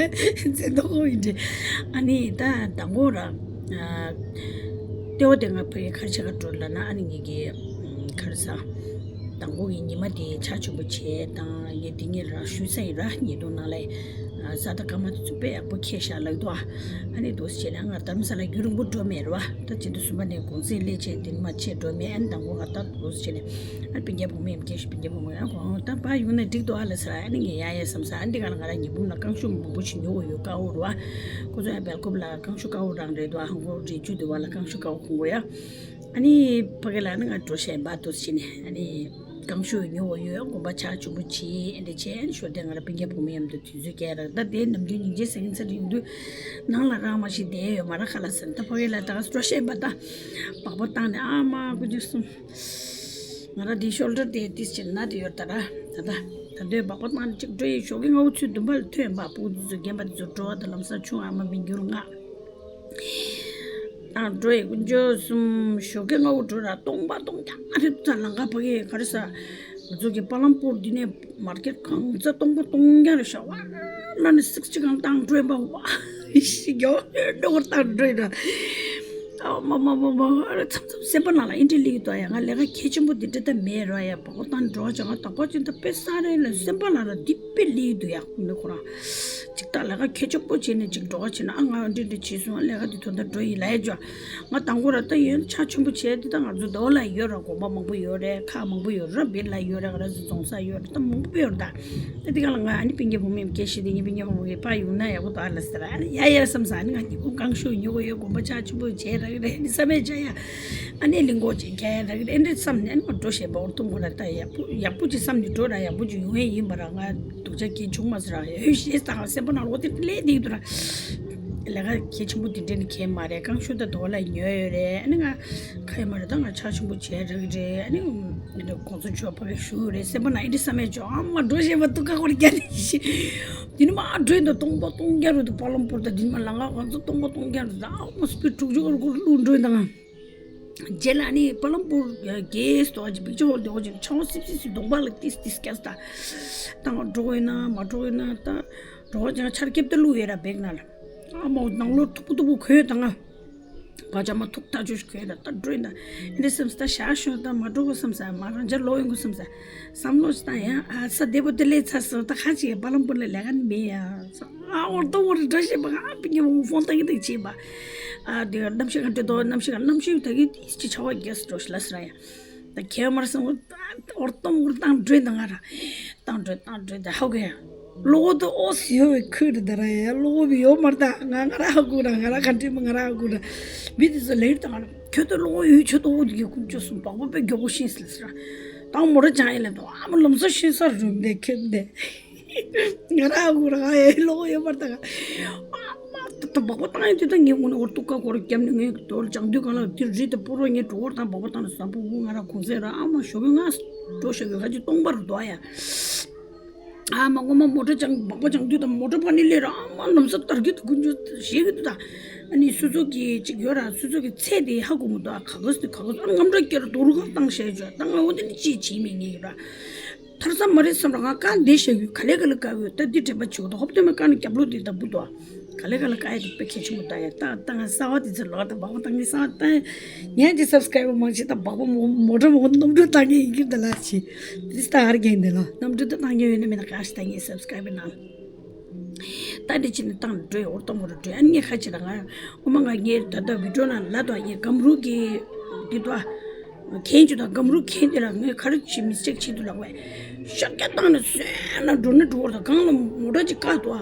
མཚན་ཐོག་ཁོ་ཡིན་འདྲ། ཨ་ནི་ད་དང་པོ་ར། ལྟེ་བ་དེ་ང་ཕ་གི་ཁར་ཆ་ག་འགྲོ་ལ་ན་ཨ་ནི་ངེད་ཀྱི་ཁར་ས། དང་པོ་གི་ཉི་མ་དེ་ཕྱག་མཆོད་པ་བྱས་དང་ངས་དེ་ངས་ར་ཞུས་ས་ཡིན་ར་ཉེ་དུ་ནང་ལ། ས་ད་ཀ་མ་དེ་ཚོ་དཔེ་ཡག་པོ་ཁྱེར་ཤག་ལགས་འདུག་ཨ་ནི་འདུག་སེ་བྱས་ན་ང་རྡ་རམ་ས་ལ་རྒྱུན་རིང་པོ་འགྲོ་མེད་ར་བ། ད་ཅི་འདུག་གསུམ་པ་ནས་གུང་སེང་སླེབས་བྱས་དེ་ནི་མ་ཆེ་འགྲོ་མེད། ཨ་ནི་དང་པོ་ང་ད་འདུག་སེ་བྱས་ནས་ཨ་ནི་སྤུན་ཀྱག་བུ་མོ་ཡང་སྐད་ཤོད། སྤུན་ཀྱག་བུ་མོ་ཡང་ཁོང་ད་ཕར་ཡོང་ན་འགྲིག་འདུག་ཨ་ལ་ཟེར། ཨ་ནི་ངས་ཡ་ཡ་བསམ་ས། ཨ་ནི་འདི་ག་ལ་ང་ར་ཉི་འབུམ་ལ་རྐང་ཤུ་མང་པོ་ཞིག་ཉོ་དགོས་ཡོད་ཀ་འོ་ར་བ། ཁོ་ཚོ་ཡང་སྦེལ་ཀོབ་ལ་རྐང་ཤུ་ཀ་འོ་རང་རེད་འདུག་ཨ་ཧང་གོ་རེ་ཅུ་དེ་བ་ལ་རྐང་ཤུ་ཀ་འོ་ཁོང་གོ་ཡ། ཨ་ནི་ཕ་གི་ལ་ནི་ང་འགྲོ་ཤེས་པ་འདུག་སེ་བྱས་ནས་ཨ་ནི་རྐང་ཤུ་ཉོ་བ་ཡོད། དགོན་པ་ཕྱག་མཆོད་པོ་བྱེད་ཨེ་འདྲ་བྱས་ཨ་ནི་ཞོར་དེ་ང་ར་སྤུན་ཀྱག་བུ་མོ་མཉམ་དུ་དུས་ཚོད་བསྐྱལ་ར། ད་དེ་ནམ་རྒྱུན་ཉིན་རྗེས་སེང་ཚར་ཡོང་དུས་ནང་ལ་རང་མ་ཞིག་བསྡད་ཡོད་མ་ར་ཁ་ལ་ཟེར། ད་ཕ་གི་ལ་ད་ག་འགྲོ་ཤེས་པ་ད་སྦག་པ་བཏང་ནས་ཨ་མ་ཀུ་ཅི་གསུམ་ང་ར་དེ་ཤོལ་ཌར་དེ་ཏིས་ཅིག་ན་དེ་ཡོད་ད་ར། ད་ད་ད་དུས་སྦག་པ་བཏང་ནས་ཅིག་འགྲོ་ཡི་ཞོགས་ཀྱི་སྔ་བོ་ཚུད་འདུན་པ་ལ་ཐོན་པ་ཕྲུ་གུ་དེ་ཚོ་རྒན་པ་དེ་ཚོ་འགྲོ་བ་ད་ལམ་སང་ཆུང་ཨ་མ་མི་འགྱུར་ང་། དང་འགྲོ་ཡི་ཀུན་སྤྱོད་གསུམ་ཞོགས་ཀས་སྔ་བོ་འགྲོ་ར་སྟོང་པ་སྟོང་རྐྱང་རེད་འདུག་ད་ལམ་ཁ་ཕ་གི་ག་རེ་ཟ། ང་ཚོ་གི་པ་ལམ་པུར་འདི་ནས་མར་ཀེཊ་གང་ཚ་སྟོང་པ་སྟོང་རྐྱང་རེད་ཤག་ཝ་ལ་ནི་སིག་ཅི་གང་བཏང་འགྲོ་ཡིན་པ་ཝ་ཤི་རྒྱ་ནོར་བཏང་འགྲོ་ཡིན་ར། ཨ་མ་མ་མ་མ་ཨ་རེ་མཚམས་མཚམས་སེམས་པ་ནང་ལ་ཨེ་འདྲ་སླེབས་ཡོད་ད་ཡ། ང་ལས་ཀ་གལ་ཆེན་པོ་འདི་འདྲ་ད་མེད་ར་ཡ། སྦག་པ་བཏང་འགྲོ་བ་ཅག་ང་དག་པ་ཅན་ད་དཔེ་ས་རེ་ལ་སེམས་པ་ལ་ར་འདི་དཔེ་སླེབས་ཡོད་འདུག་ཡ། ཁོང་ནི་ཁོ་རང་ཅིག་ད་ལས་ཀ་གལ་ཆེན་པོ་བྱས་ནས་ཅིག་འགྲོ་བ་བྱས་ན་ཨ་ང་འདི་འདྲ་བྱས་སོང་། ལས་ཀ་འདི་ཐོག་ད་འགྲོ་ཡི་ལ་ཡ་ཇོ། ང་དང་པོ་ར་ད་ཡོན་ཕྱག་ཆེན་པོ་བྱས་འདི་ད་ང་ཚོ་ཟླ་བ་ལ་ཡོད་ར། དགོན་པ་མང་པོ་ཡོད་རེད། ཁག་མང་པོ་ཡོད་ར། བེད་ལ་ཡོད་རེད། ང་ར་ཚོ་རྫོང་ས་ཡོད་རེད། ད་མང་པོ་ཡོད་རེད་ད། ད་འདི་ག་ལ་ང་ཨ་ནི་སྤུན་ཀྱག་བུ་མོ་ཡང་སྐད་ཤེས་དེ་ངའི་སྤུན་ཀྱག་བུ་མོ་གིས་ཕར་ཡོང་ན་ཡག་པོ་འདུག་ཨ་ལ་ཟེར། ཨ་ནི་ཡ་ཡ་བསམ་ས། ཨ་ནི་ང་ཉི་འབུམ་རྐང་ཤུ་ཉོ་གི་ཡོད། དགོན་པ་ཕྱག་ཆེན་པོ་བྱས་ར་གི་རེད། ཨ་ནི་བསམ་ཡས་བྱ་ཡ། ཨ་ནི་གླིང་སྐོར་ཅིག་ཁྱེར་ར་གི་རེད། ཨེ་འདྲ་བསམ་ནས་ཨ་ནི་ང་འགྲོ་ཤེས་པ་འོར་ཐུང་གོ་ལ་ད་ཡག་པོ་ཡག་པོ་ཅིག་བསམ་ནས་འགྲོ་ར་ཡག་པོ་ཅིག་ཡོང་ཡས་ཡིན་པ་ར། ང་སྡུག་ཅག་སྐྱེས་བྱུང་མ་ཟེར་ར་ཡོད་ཤེས་ད་ང་སེམས་པ་ནང་ལོགས་དེ་སླེབས་བསྡད་ཀྱི་འདུག་ར། ལས་ཀ་གལ་ཆེན་པོ་དེ་འདྲ་ནི་གས་མ་རེད། རྐང་ཤུ་ད་དོ་ལ་ཉོས་ཡོད་རེད། ཨ་ནི་ང་ཁ་ཡ་མ་རེད། ད་ང་ཕྱག་ཆེན་པོ་བྱས་རེད་རེད། ཨ་ནི་ང་གོང་ས་མཆོག་ཕ་གི་བཞུགས་རེད། སེམས་པ་ན་ཨེ་འདྲ་བསམ་ཡས་ཅོ་ཨ་མ་འགྲོ་ཤེས་པ་འདུག་ཁ་ཁོར་རྒྱ་ནི་ཤི། དེ་ནི་མ་འགྲོས་འདུག་སྟོང་པ་སྟོང་རྐྱང་རེད་འདུག་པ་ལམ་པུར་ད་དེ་ནི་མ་ལ་ང་གོང་ས་སྟོང་པ་སྟོང་རྐྱང་རེད་འདུག་ཨ་མ་སྤི་དྲུག་ཅུ་སྐོར་སྐོར་བླུགས་འགྲོས་འདུག་ང་། རྗེས་ལ་ནི་པ་ལམ་པུར་གེས་དོ་ཨ་ཅི་པིག་ཅར་ཧོལ་དེ་འོ་ཅི་ཆང་སིབ་སིབ་སིབ་གདོང་པ་ལ་ཏིས་ཏིས་སྐྱ་སྟ། ད་ང་འགྲོ་གི་ཡིན་ན་མ་འགྲོ་གི་ཡིན་ན་ད་འགྲོ་བ་ཅང་ཆར་ཁེབས་ཏེ་བླུགས་ཡོད་ར་བེག་ནང་ལ། ཨ་མ་ནང་ལོགས་མཐུག་པོ་མཐུག་པོ་གོས་དང་ང་། བ་ཅག་མ་ཐུག་ཐག་ཆོད་ཞིག་གོས་དང་ད་འགྲོ་ཡིན་ད། ཨེ་འདྲ་བསམ་སི་ད་ཞག་ཤོད་ད་མ་འགྲོ་གི་བསམ་ས་མ་རང་ཅག་ལོག་ཡོང་གི་བསམ་ས། བསམ་བློ་ཞིག་བཏང་ཡང་ཨ་ས་བདེ་པོ་དེ་ལས་ཚ་སོང་ད་ཁ་ཅིག་པ་ལམ་པུར་ལ་ལས་ཀ་ནི་མེད་ཡ། ཨ་འོར་ཏོ་འོར་འདྲ་བཤད་པ་ཨ་པི་ཉི་འོང་ཕོན་ཏག་གི་ཏག་བྱེད་པ། ཨ་དེ་ག་གནམ་གཤིས་ག་འདྲ་འདུག་གནམ་གཤིས་ག་གནམ་གཤིས་ད་གི་ཏིས་ཅི་ཆར་པ་རྒྱག་སི་འགྲོ་ཤི་ལ་སི་ར་ཡ། ད་ཁྱེད་མར་སོང་འོར་ཏོ་འོར་བཏང་འགྲོས་ད་ང་ར། བཏང་འགྲོས་བཏང་འགྲོས་ད་ཧ་གོ་ཡ། གློག་འོད་དུ་ཨོ་སི་ཡོད་པའི་ཁུལ་རེད་ད་ར་ཡ། གློག་འོད་ཡོད་མ་རེད་ད། ང་ང་ར་ཧ་གོ་ར། ང་ར་ག་འདྲི་མ་ང་ར་ཧ་གོ་ར། མི་དེ་ཚོ་ལེར་དང་ང་ར་ཁྱོད་ཚོ་གློག་འོད་ཡོད་ཆོད་དོ་འོ་དེ་གི་ཀུན་སྤྱོད་སུ་བག་པ་པའི་མགྱོགས་པོ་ཤེས་སི་ལ་སི་ར། ད་མོ་ར་ཅང་ཡིན་ལ་དོ་ཨ་མ་ལམ་སང་ཤེས་ས་རུ་འདས་ཁྱེད་འདས། ང་ར་ཧ་གོ་ར། ང་ཡ་གློག་འོད་ཡོད་མ་རེད་ད། ང་ཨ་མ་དུ་ ད་སྦག་སྦག་བཏང་ཡ་དེ་ད་ངས་དངོས་གནས་འོར་ཏུ་ཀ་གོ་ར་བརྒྱབ་ནས་ངས་དོར་ལྗང་དུས་གང་ལ་དེ་རི་དེ་སྤོ་རོགས་ངས་གྲོ་བོར་དང་སྦག་སྦག་བཏང་ནས་ཟ་ཕུ་བུ་ང་ར་གུང་སེང་ར་ཨ་མ་ཞོགས་ཀས་ང་འགྲོ་ཞོགས་ཀས་ཁ་ཅིག་སྟོང་པར་འདུག་ཡ། ཨ་མ་ངོ་མ་མོ་ཊ་ལྗང་སྦག་སྦག་ལྗང་དུས་དང་མོ་ཊ་པ་ནི་ལས་ར་ཨ་མ་ལམ་སང་དར་གི་འདུག་དཀོན་མཆོག་ཞེད་གི་འདུག་ད། ཨ་ནི་སུ་ཚོ་གི་ཅིག་ཡོད་ར་སུ་ཚོ་གི་ཚད་དེ་ཧ་གོ་མི་འདུག་ཨ་ག་ག་སི་དེ་ག་ག་སི་ཨ་ནི་རྔམ་སྐྲག་སྐྱེ་ར་རྡོ་རུ་གང་བཏང་བཞག་ཡོད་ཅོ་ད་ང་འོ་དེ་ནི་ཅིག་བྱེད་མི་ངེས་ཡོད་ར། ཐར་ས་མ་རེད་བསམ་ར་ང་བཀག་བསྡད་བཞག་ཡོད། ག་ལེ་ག་ལེ་བཀག་ཡོད། ད་འདི་དྲན་པ་བྱེད་དོ་ཧོབ་སྟོན་མ་བཀག་ནས་རྒྱབ་ལོག་འདི་ལྟ་བུ་དོ། ག་ལེ་ག་ལེ་བཀག་ཡ་དེ་དཔེ་གལ་ཆེན་པོ་ད་ཡ། ད་ད་ང་གསར་བ་དེ་ཚོ་ལོག་ད་སྦག་སྦག་བཏང་གི་གསར་བ་ད་ངས་ཀྱི་སབ་སི་ཀ་རའི་བར་མང་ཆེ་ད་སྦག་སྦག་མོ་མོ་ཊ་མོ་གནམ་གྲུ་བཏང་གི་ཡིན་གྱི་ད་ལ་ཆེ། དེ་ད་ཧར་རྒྱན་དེ་ལ་གནམ་གྲུ་ད་བཏང་གི་ཡོད་ན་མེད་ན་ག་ཞིག་ད་ངས་སབ་སི་ཀ་རའི་བར་ནང་། ད་འདི་ཕྱི་ནས་བཏང་འགྲོ་ཡ་འོར་གཏོང་གི་རུ་འགྲོ་ཡ་ངས་ཁ་ཕྱི་ལ་ང་ཨོ་མ་ང་ངས་ད་ལྟ་བི་ཌིའོ་ནང་ལ་དོ་ངས་སྒམ་རུ་གི་འདི་དོ་གན་ཅུ་དང་སྒམ་རུ་གན་དེ་ལ་ངས་ག་རེ་བྱེད་མི་སི་ཊེག་བྱེད་འདུག་ལབ་པས། ཤ་སྐྱ་བཏང་ནས་སོན་ན་འགྲོ་ནས་འགྲོ་བར་དང་གང་ལ་མོ་ཊ་ཅིག་བཀག་འདུག་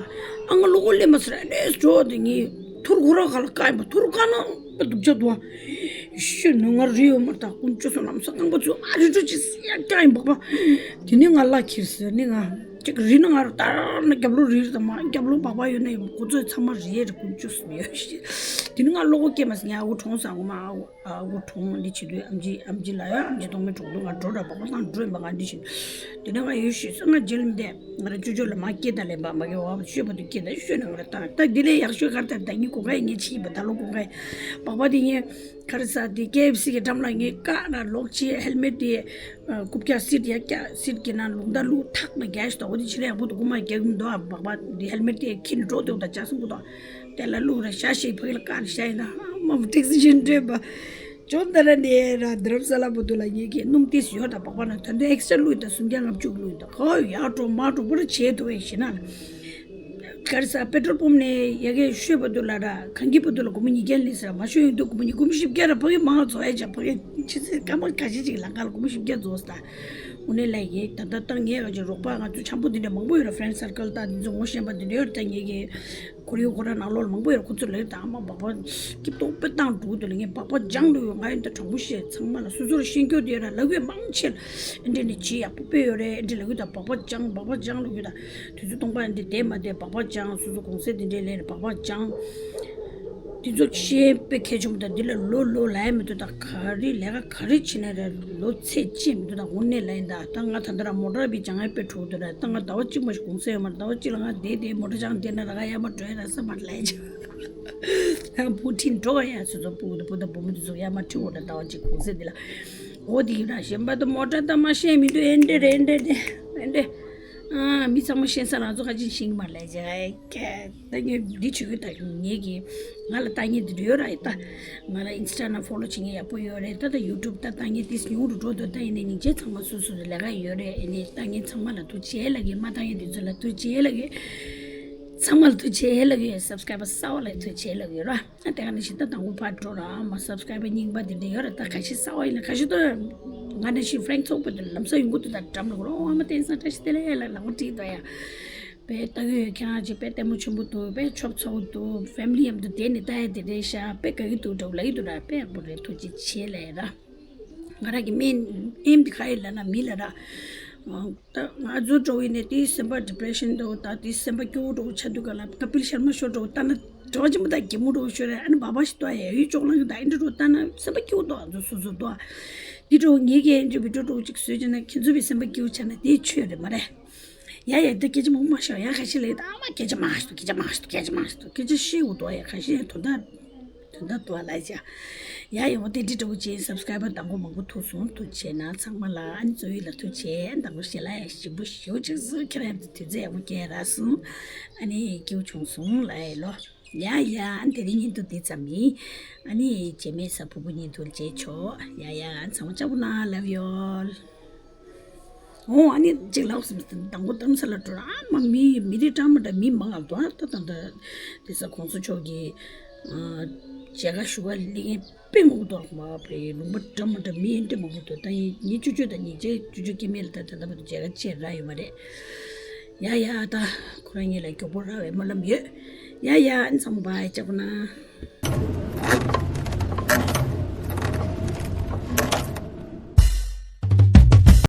ཨ་ང་བློ་ཁོག་སླེབས་མ་སོང་ར་ལས་འགྲོ་དེ་ངས་ཐུར་ཁོ་ར་ག་ལ་བཀག་ཡིན་པ་ཐུར་བཀག་ན་དཔེ་སྡུག་ཅག་འདུག་ཨ། ཤོད་ནུ་ང་རི་ཡོད་མ་ད་དཀོན་མཆོག་གསུམ་ལམ་སང་རྐང་པ་ཚུགས་ཨ་རི་འགྲོ་ཅི་སི་ཡ་བཀག་ཡིན་པ་པ། དེ་ནས་ང་གླ་ཁྱེར་ཟེར་ནི་ང་ཅིག་རི་ན་ང་རུ་ལྟར་ན་རྒྱབ་ལོ་རི་རི་དང་མ་རྒྱབ་ལོ་བག་བག་ཡོད་ན་ཡོད་མ་ཁོ་ཚོས་ཚང་མ་རི་ཡས་རི་དཀོན་མཆོག་གསུམ་ཡོད་ཤི། དེ་ནས་ང་བློ་ཁོག་སྐྱེས་མ་སོང་ངས་ཨ་ཁུ་གྲོངས་སོང་ཨ་ཁུ་མ་ཨ་ཁུ། ཨ་ཁུ་གྲོངས་འདི་བྱེད་དུས་ཨམ་ཆི་ཨམ་ཆི་ལ་ཡ་ཨམ་ཆི་གཏོང་མི་གྲོངས་འདུག་ང་འགྲོ་འདྲ་བག་བག་དང་འགྲོ་ཡིན་པ་ང་འདི་བཞིན། དེ་ནས་ང་ཡོད་ཤི་སོང་ང་རྗེས་ལ་འདས་ང་ར་ཅོ་ཅོ་ལ་མ་སྐྱེས་ད་ལེན་པ་མ་གི་བ་ཤོད་པ་དུ་སྐྱེས་ད་ཤོད་ན་ང་ར་ད་ད་འདི་ལས་ཡག་ཤོས་གར་ད་ད་ངའི་གོ་ཁ་ཡི་ངའི་ཆི་ཡིན་པ་ད་ལོ་གོ་ཁ་ཡི་བག་བག་དེ་ངའི་གར་ས་དེ་ཀེ་ཨེཕ་སི་གི་འགྲམ་ལ་ངའི་ཀ་ར་ལོག་ཆི་ཧེལ་མེད་དེ་རྐུབ་བཀྱག་སིཊ་ཡ་བཀྱག་སིཊ་གི་ནང་ལུང་ད་ལུག་ཐག་ན་རྒྱ་ཤི་ད་འོ་དེ་ཆི་ལས་ཡག་པོ་དུ་གོ་མ་རྒྱག་གི་མི་འདུག་ཨ་བག་བག་དེ་ཧེལ་མེད་དེ་ཁྱི་ནི་འགྲོ་དེ་འོ་ད་ཅག་སུ་གོ་ད། དེ་ལ་བླུགས་ར་ཤ་ཞིག་ཕ་གི་ལ་བཀག་ནས་བཞག་ཡིན་ན་མ་བུ་ཊེག་སི་བཞིན་སྤྲད་པ། ཅོ་ད་ར་ནས་ར་དྷ་རམ་ས་ལ་བུ་དུ་ལ་ངེད་ཀྱི་སྣུམ་ཏིས་ཡོད་ད་བག་བག་ན་ད་འདི་ཨེག་སི་ཊ་ར་བླུགས་ད་སུམ་བརྒྱ་ལྔ་བཅུ་བླུགས་ད་ག་ཡ་འགྲོ་མ་འགྲོ་པོ་ར་བྱེད་ཐུབ་ཨེ་ཤི་ན་ལ། ག་རེ་ས་པེ་ཊོལ་པམ་ནས་ཡ་གི་ཤོད་བུ་དུ་ལ་ར་གང་གི་བུ་དུ་ལ་སྒོར་མོ་ཉིས་བརྒྱ་ལི་ས་མ་ཤོད་ཡོད་དུ་སྒོར་མོ་ཉིས་སྒོར་མོ་བཞི་བརྒྱ་ར་ཕ་གི་མང་རྫོགས་ཨེ་ཅག་ཕ་གི་ཆི་ཚེ་སྐར་མ་ཁ་ཤས་ཅིག་ལ་ག་ལ་སྒོར་མོ་བཞི་བརྒྱ་རྫོགས་ད། དངོས་གནས་ལ་ཡི་ད་ལྟ་ད་ངས་ག་ཅིག་རོགས་པ་ང་ཚོ་འཆམ་པོ་འདི་འདྲ་མང་པོ་ཡོད་ར་ཕྲེན་སར་ཀལ་ད་འདི་ཚོ་ངོ་ཤེས་པ་འདི་འདྲ་ཡོད་ར་ད་ངེད་ཀྱི་ཁོར་ཡུག་ཁོ་ར་ནང་ལོགས་ལ་མང་པོ་ཡོད་ར་ཁོ་ཚོ་ལ་ཡོད་ད་ཨ་མ་བག་པ་སྐྱིབ་ཏོག་དཔེ་བཏང་འགྲོ་འདུག་ལ་ངས་བག་པ་སྦྱང་འགྲོ་ཡོད་ང་ཡོད་ད་དྲང་པོ་བཤད་ཚང་མ་ལ་སོ་སོར་ཤེས་རྒྱུ་དེ་ཡོད་ར་ལ་ཡོད་མང་ཆེ་ལ་ཨེ་འདྲས་ནས་ཇི་ཡག་པོ་དཔེ་ཡོད་རེད་ཨེ་འདྲས་ལ་ཡོད་ད་བག་པ་སྦྱང་བག་པ་སྦྱང་ལ་ཡོད་ད་དུས་ཚོད་སྟོང་པ་ཨེ་འདྲས་བསྡད་མ་བསྡད་བག་པ་སྦྱང་སོ་སོ་གུང་སེང་འདི་འདྲས་ལས་ནས་བག་པ་སྦྱང་། འདི་ཚོ་ཆེས་དཔེ་གལ་ཆེན་པོ་དང་འདི་ལ་ལོ་ལོ་ལ་ཡ་མི་འདུག་ད་ག་རེ་ལས་ཀ་ག་རེ་བྱེད་ན་རེད་ལོ་ཚད་ཅིག་མི་འདུག་ད་དངོས་གནས་ལ་ཡིན་ད་ད་ང་ད་ལྟ་ར་མོ་ཊ་བི་སྦྱང་ཡ་དཔེ་འཁྲུག་འདུག་ར་ད་ང་ཟླ་བ་གཅིག་མ་ཞིག་གུང་སེང་ཡོད་མ་རེད་ཟླ་བ་གཅིག་ལ་ང་བསྡད་བསྡད་མོ་ཊ་སྦྱང་བསྡད་ན་ར་ང་ཡར་མར་འགྲོ་ཡ་ར་ས་མ་ལས་ཅིག་ད་བུ་ཁྲིད་འགྲོ་ག་ཡ་སོ་སོ་བུ་བུ་དང་བུ་མོ་འདི་ཚོ་ཡར་མར་ཁྲིད་འོ་ད་ཟླ་བ་གཅིག་གུང་སེང་འདི་ལ་འོ་འདི་ཡིན་ར་གཞན་པ་ད་མོ་ཊ་ད་མ་ཤེས་མི་འདུག་ཨེ་འདྲས་རེད་ཨེ་འདྲས་རེད་ཨེ་འདྲས། ཨ་མི་ཚང་མ་ཤེས་ས་ང་ཚོ་ཁ་ཅིག་ཤེས་ཀྱི་མ་རེད་ལས་ཅིག་ཨེ་ཀེ། ད་ངས་འདི་བྱེད་ཀྱི་ད་ངེད་ཀྱི་ང་ལ་ལྟ་མཁན་འདི་འདྲ་ཡོད་ར་ཡིན་ད། ང་ལ་ཨིན་སི་ཊ་ན་ཕོ་ལོ་བྱེད་མཁན་ཡག་པོ་ཡོད་རེད་ད། ད་ཡུ་ཊུབ་ད་ལྟ་མཁན་ཏིས་ཉུང་རུ་འགྲོ་འདུག་ད་ཡིན་ནའི་སྙིང་རྗེ་ཚང་མ་སོ་སོ་ལ་ལས་ཀ་ཡོད་རེད། ཡིན་ནའི་ལྟ་མཁན་ཚང་མ་ལ་ཐུགས་རྗེ་ལབ་ཀྱི། མ་ལྟ་མཁན་འདི་ཚོ་ལ་ཐུགས་རྗེ་ལབ་ཀྱི། ཚང་མ་ལ་ཐུགས་རྗེ་ལབ་ཀྱི། སབ་སི་ཀ་རའི་བར་གསར་པ་ལ་ཐུགས་རྗེ་ལབ་ཀྱི་ཡོད་ར། ཨ་དེ་ག་ནང་བཞིན་ད་དང་པོ་ཕར་འགྲོ་ར་མ་སབ་སི་ཀ་རའི་བར་རྙིང་པ་འདི་འདྲ་ཡོད་ར། ད་ཁ་ཤས་གསར་པ་ཡིན་ན་ཁ་ཤས་ད་ང་ནང་བཞིན་ཕྲེང་ཚོགས་པ་འདི་ལམ་སང་ཡོང་གི་འདུག་ད་འགྲམ་ལ་འོ་ཨ་མ་བསྟན་སང་བཀྲ་ཤིས་བདེ་ལེགས་ལ་ལག་པ་བྲིས་འདུག་ཡ། དཔེ་ལྟ་གི་ཡོད། ཁྱེད་རང་ཅིག་དཔེ་ལྟད་མོ་ཆེན་པོ་འདུག་དཔེ་ཆོབ་ཚ་བོ་འདུག་ཕེ་མི་ལི་མཉམ་དུ་བསྡད་ནས་ལྟ་ཡ་དེ་རེད་ཤག་དཔེ་དགའ་གི་འདུག་འདྲ་བོ་ལབ་ཀྱི་འདུག་ར། དཔེ་ཡག་པོ་རེད། ཐུགས་རྗེ་ཆེ་ལབ་ཡ་ར། ང་རང་གི་སྨན་ཨེམ་དེ་ག་ཡིན་ལབ་ན་མི་ལ་ར། ད་ང་ཚོ་འགྲོ་བའི་ནས་དེའི་སེམས་པ་ཌི་པི་རེ་ཤན་འདྲ་བོ་ད་དེའི་སེམས་པ་སྐྱོ་བོ་འདྲ་བོ་ཆགས་དུས་ག་ལ་ཀ་པིལ་ཤར་མ་ཤོ་འདྲ་བོ་ལྟ་ན་གྲོགས་ཆེན་པོ་དང་གད་མོ་འདྲ་བོ་ཤོར་ར། ཨ་ནི་བག་བག་ཞིག་ལྟོགས་ཡ་ཡུལ་ཅོག་ལང་གི་ད་ཨེ་འདྲ་འདྲ་བོ་ལྟ་ན་སེམས་པ་སྐྱོ་བོ་འདུག་ང་ཚོ་སོ་སོ་འདུག་འདི་འདྲ་བོ་ངེད་ཀྱིས་ཨེ་འདྲ་བི་ཌིའོ་འདྲ་བོ་ཅིག་བཟོས་བྱས་ན་ཁྱེད་ཚོ་བའི་སེམས་པ་སྐྱོ་བོ་ཆགས་ན་དེའི་ཆོས་རེད་མ་རེད། ཡ་ཡ་ད་སྐད་ཆ་མང་པོ་མ་ཤོད་ཡ། ཁ་ཤས་ལ་ཡ་ད་ཨ་མ་སྐད་ཆ་མང་ཞིག་འདུག་སྐད་ཆ་མང་ཞིག་འདུག་སྐད་ཆ་མང་ཞིག་འདུག་སྐད་ཆ་བཤད་དགོས་འདུག་ཡ། ཁ་ཤས་དོན་དག་དོན་དག་འདུག་ལ་ཡ། ཡ་ཡ་འོ་དེ་འདྲི་འདྲ་བོ་ཅན་སབ་སི་ཀ་རའི་བར་དང་པོ་མང་པོ་ཐུག་སོང་། ཐུགས་རྗེ་ཆེ་གནང་ཚང་མ་ལ། ཨ་ནི་གཙོ་བོ་ལ་ཐུགས་རྗེ་ཆེ། དང་པོ་ཞལ་ལག་ཡ་ཞིམ་པོ་ཞེ་པོ་ཅིག་བཟོས། ཁྱེད་རང་ཚོ་དུས་ཚོད་ཡག་པོ་བསྐྱལ་རག་སོང་། ཨ་ནི་སྐྱིད་པོ་བྱུང་སོང་ལ་ཡ་ལོ། ཡ་ཡ་ཨ་ནི་དེ་རིང་བརྙན་ཐུང་འདི་ཙམ་ཡིན། ཨ་ནི་རྗེས་མའི་གཟའ་ཕུར་བུ་བརྙན་ཐུང་མཇལ་ཆོག་ཡ་ཡ་ཨ་ནི་ཚང་མ་ལྕགས་པོ་གནང་། Love you all. འོ་ཨ་ནི་གཅིག་ལབ་སོང་། དང་པོ་རྡ་རམ་ས་ལ་འགྲོ་ར་ཨ་མ་མི་མི་རིགས་གྲངས་མ་འདྲ་མི་མང་ང་འདུག་ཨ་ད་ད་ད་དེ་ས་གོང་ས་མཆོག་གི་མཇལ་ཁ་ཞུ་ག་སླེབས་མཁན་དཔེ་མང་པོ་འདུག་མ་པའི་ལུང་པ་འདྲ་མ་འདྲ་མི་ཨེ་འདྲ་མང་པོ་འདུག་ད་ཡིན་ངེད་ཅོ་ཅོ་དང་ཉེ་ཆར་ཅོ་ཅོ་སྐྱེ་དམན་ལ་ད་ད་ད་བར་དུ་མཇལ་ཁ་བཅར་རག་ཡོད་མ་རེད། ཡ་ཡ་ད་ཁོ་རང་གཉིས་ལ་མགྱོགས་པོ་རག་པའི་སྨོན་ལམ་ཡོད། ཡ་ཡ་ཨ་ནི་ཚང་མ་བའི་ལྕགས་པོ་གནང་།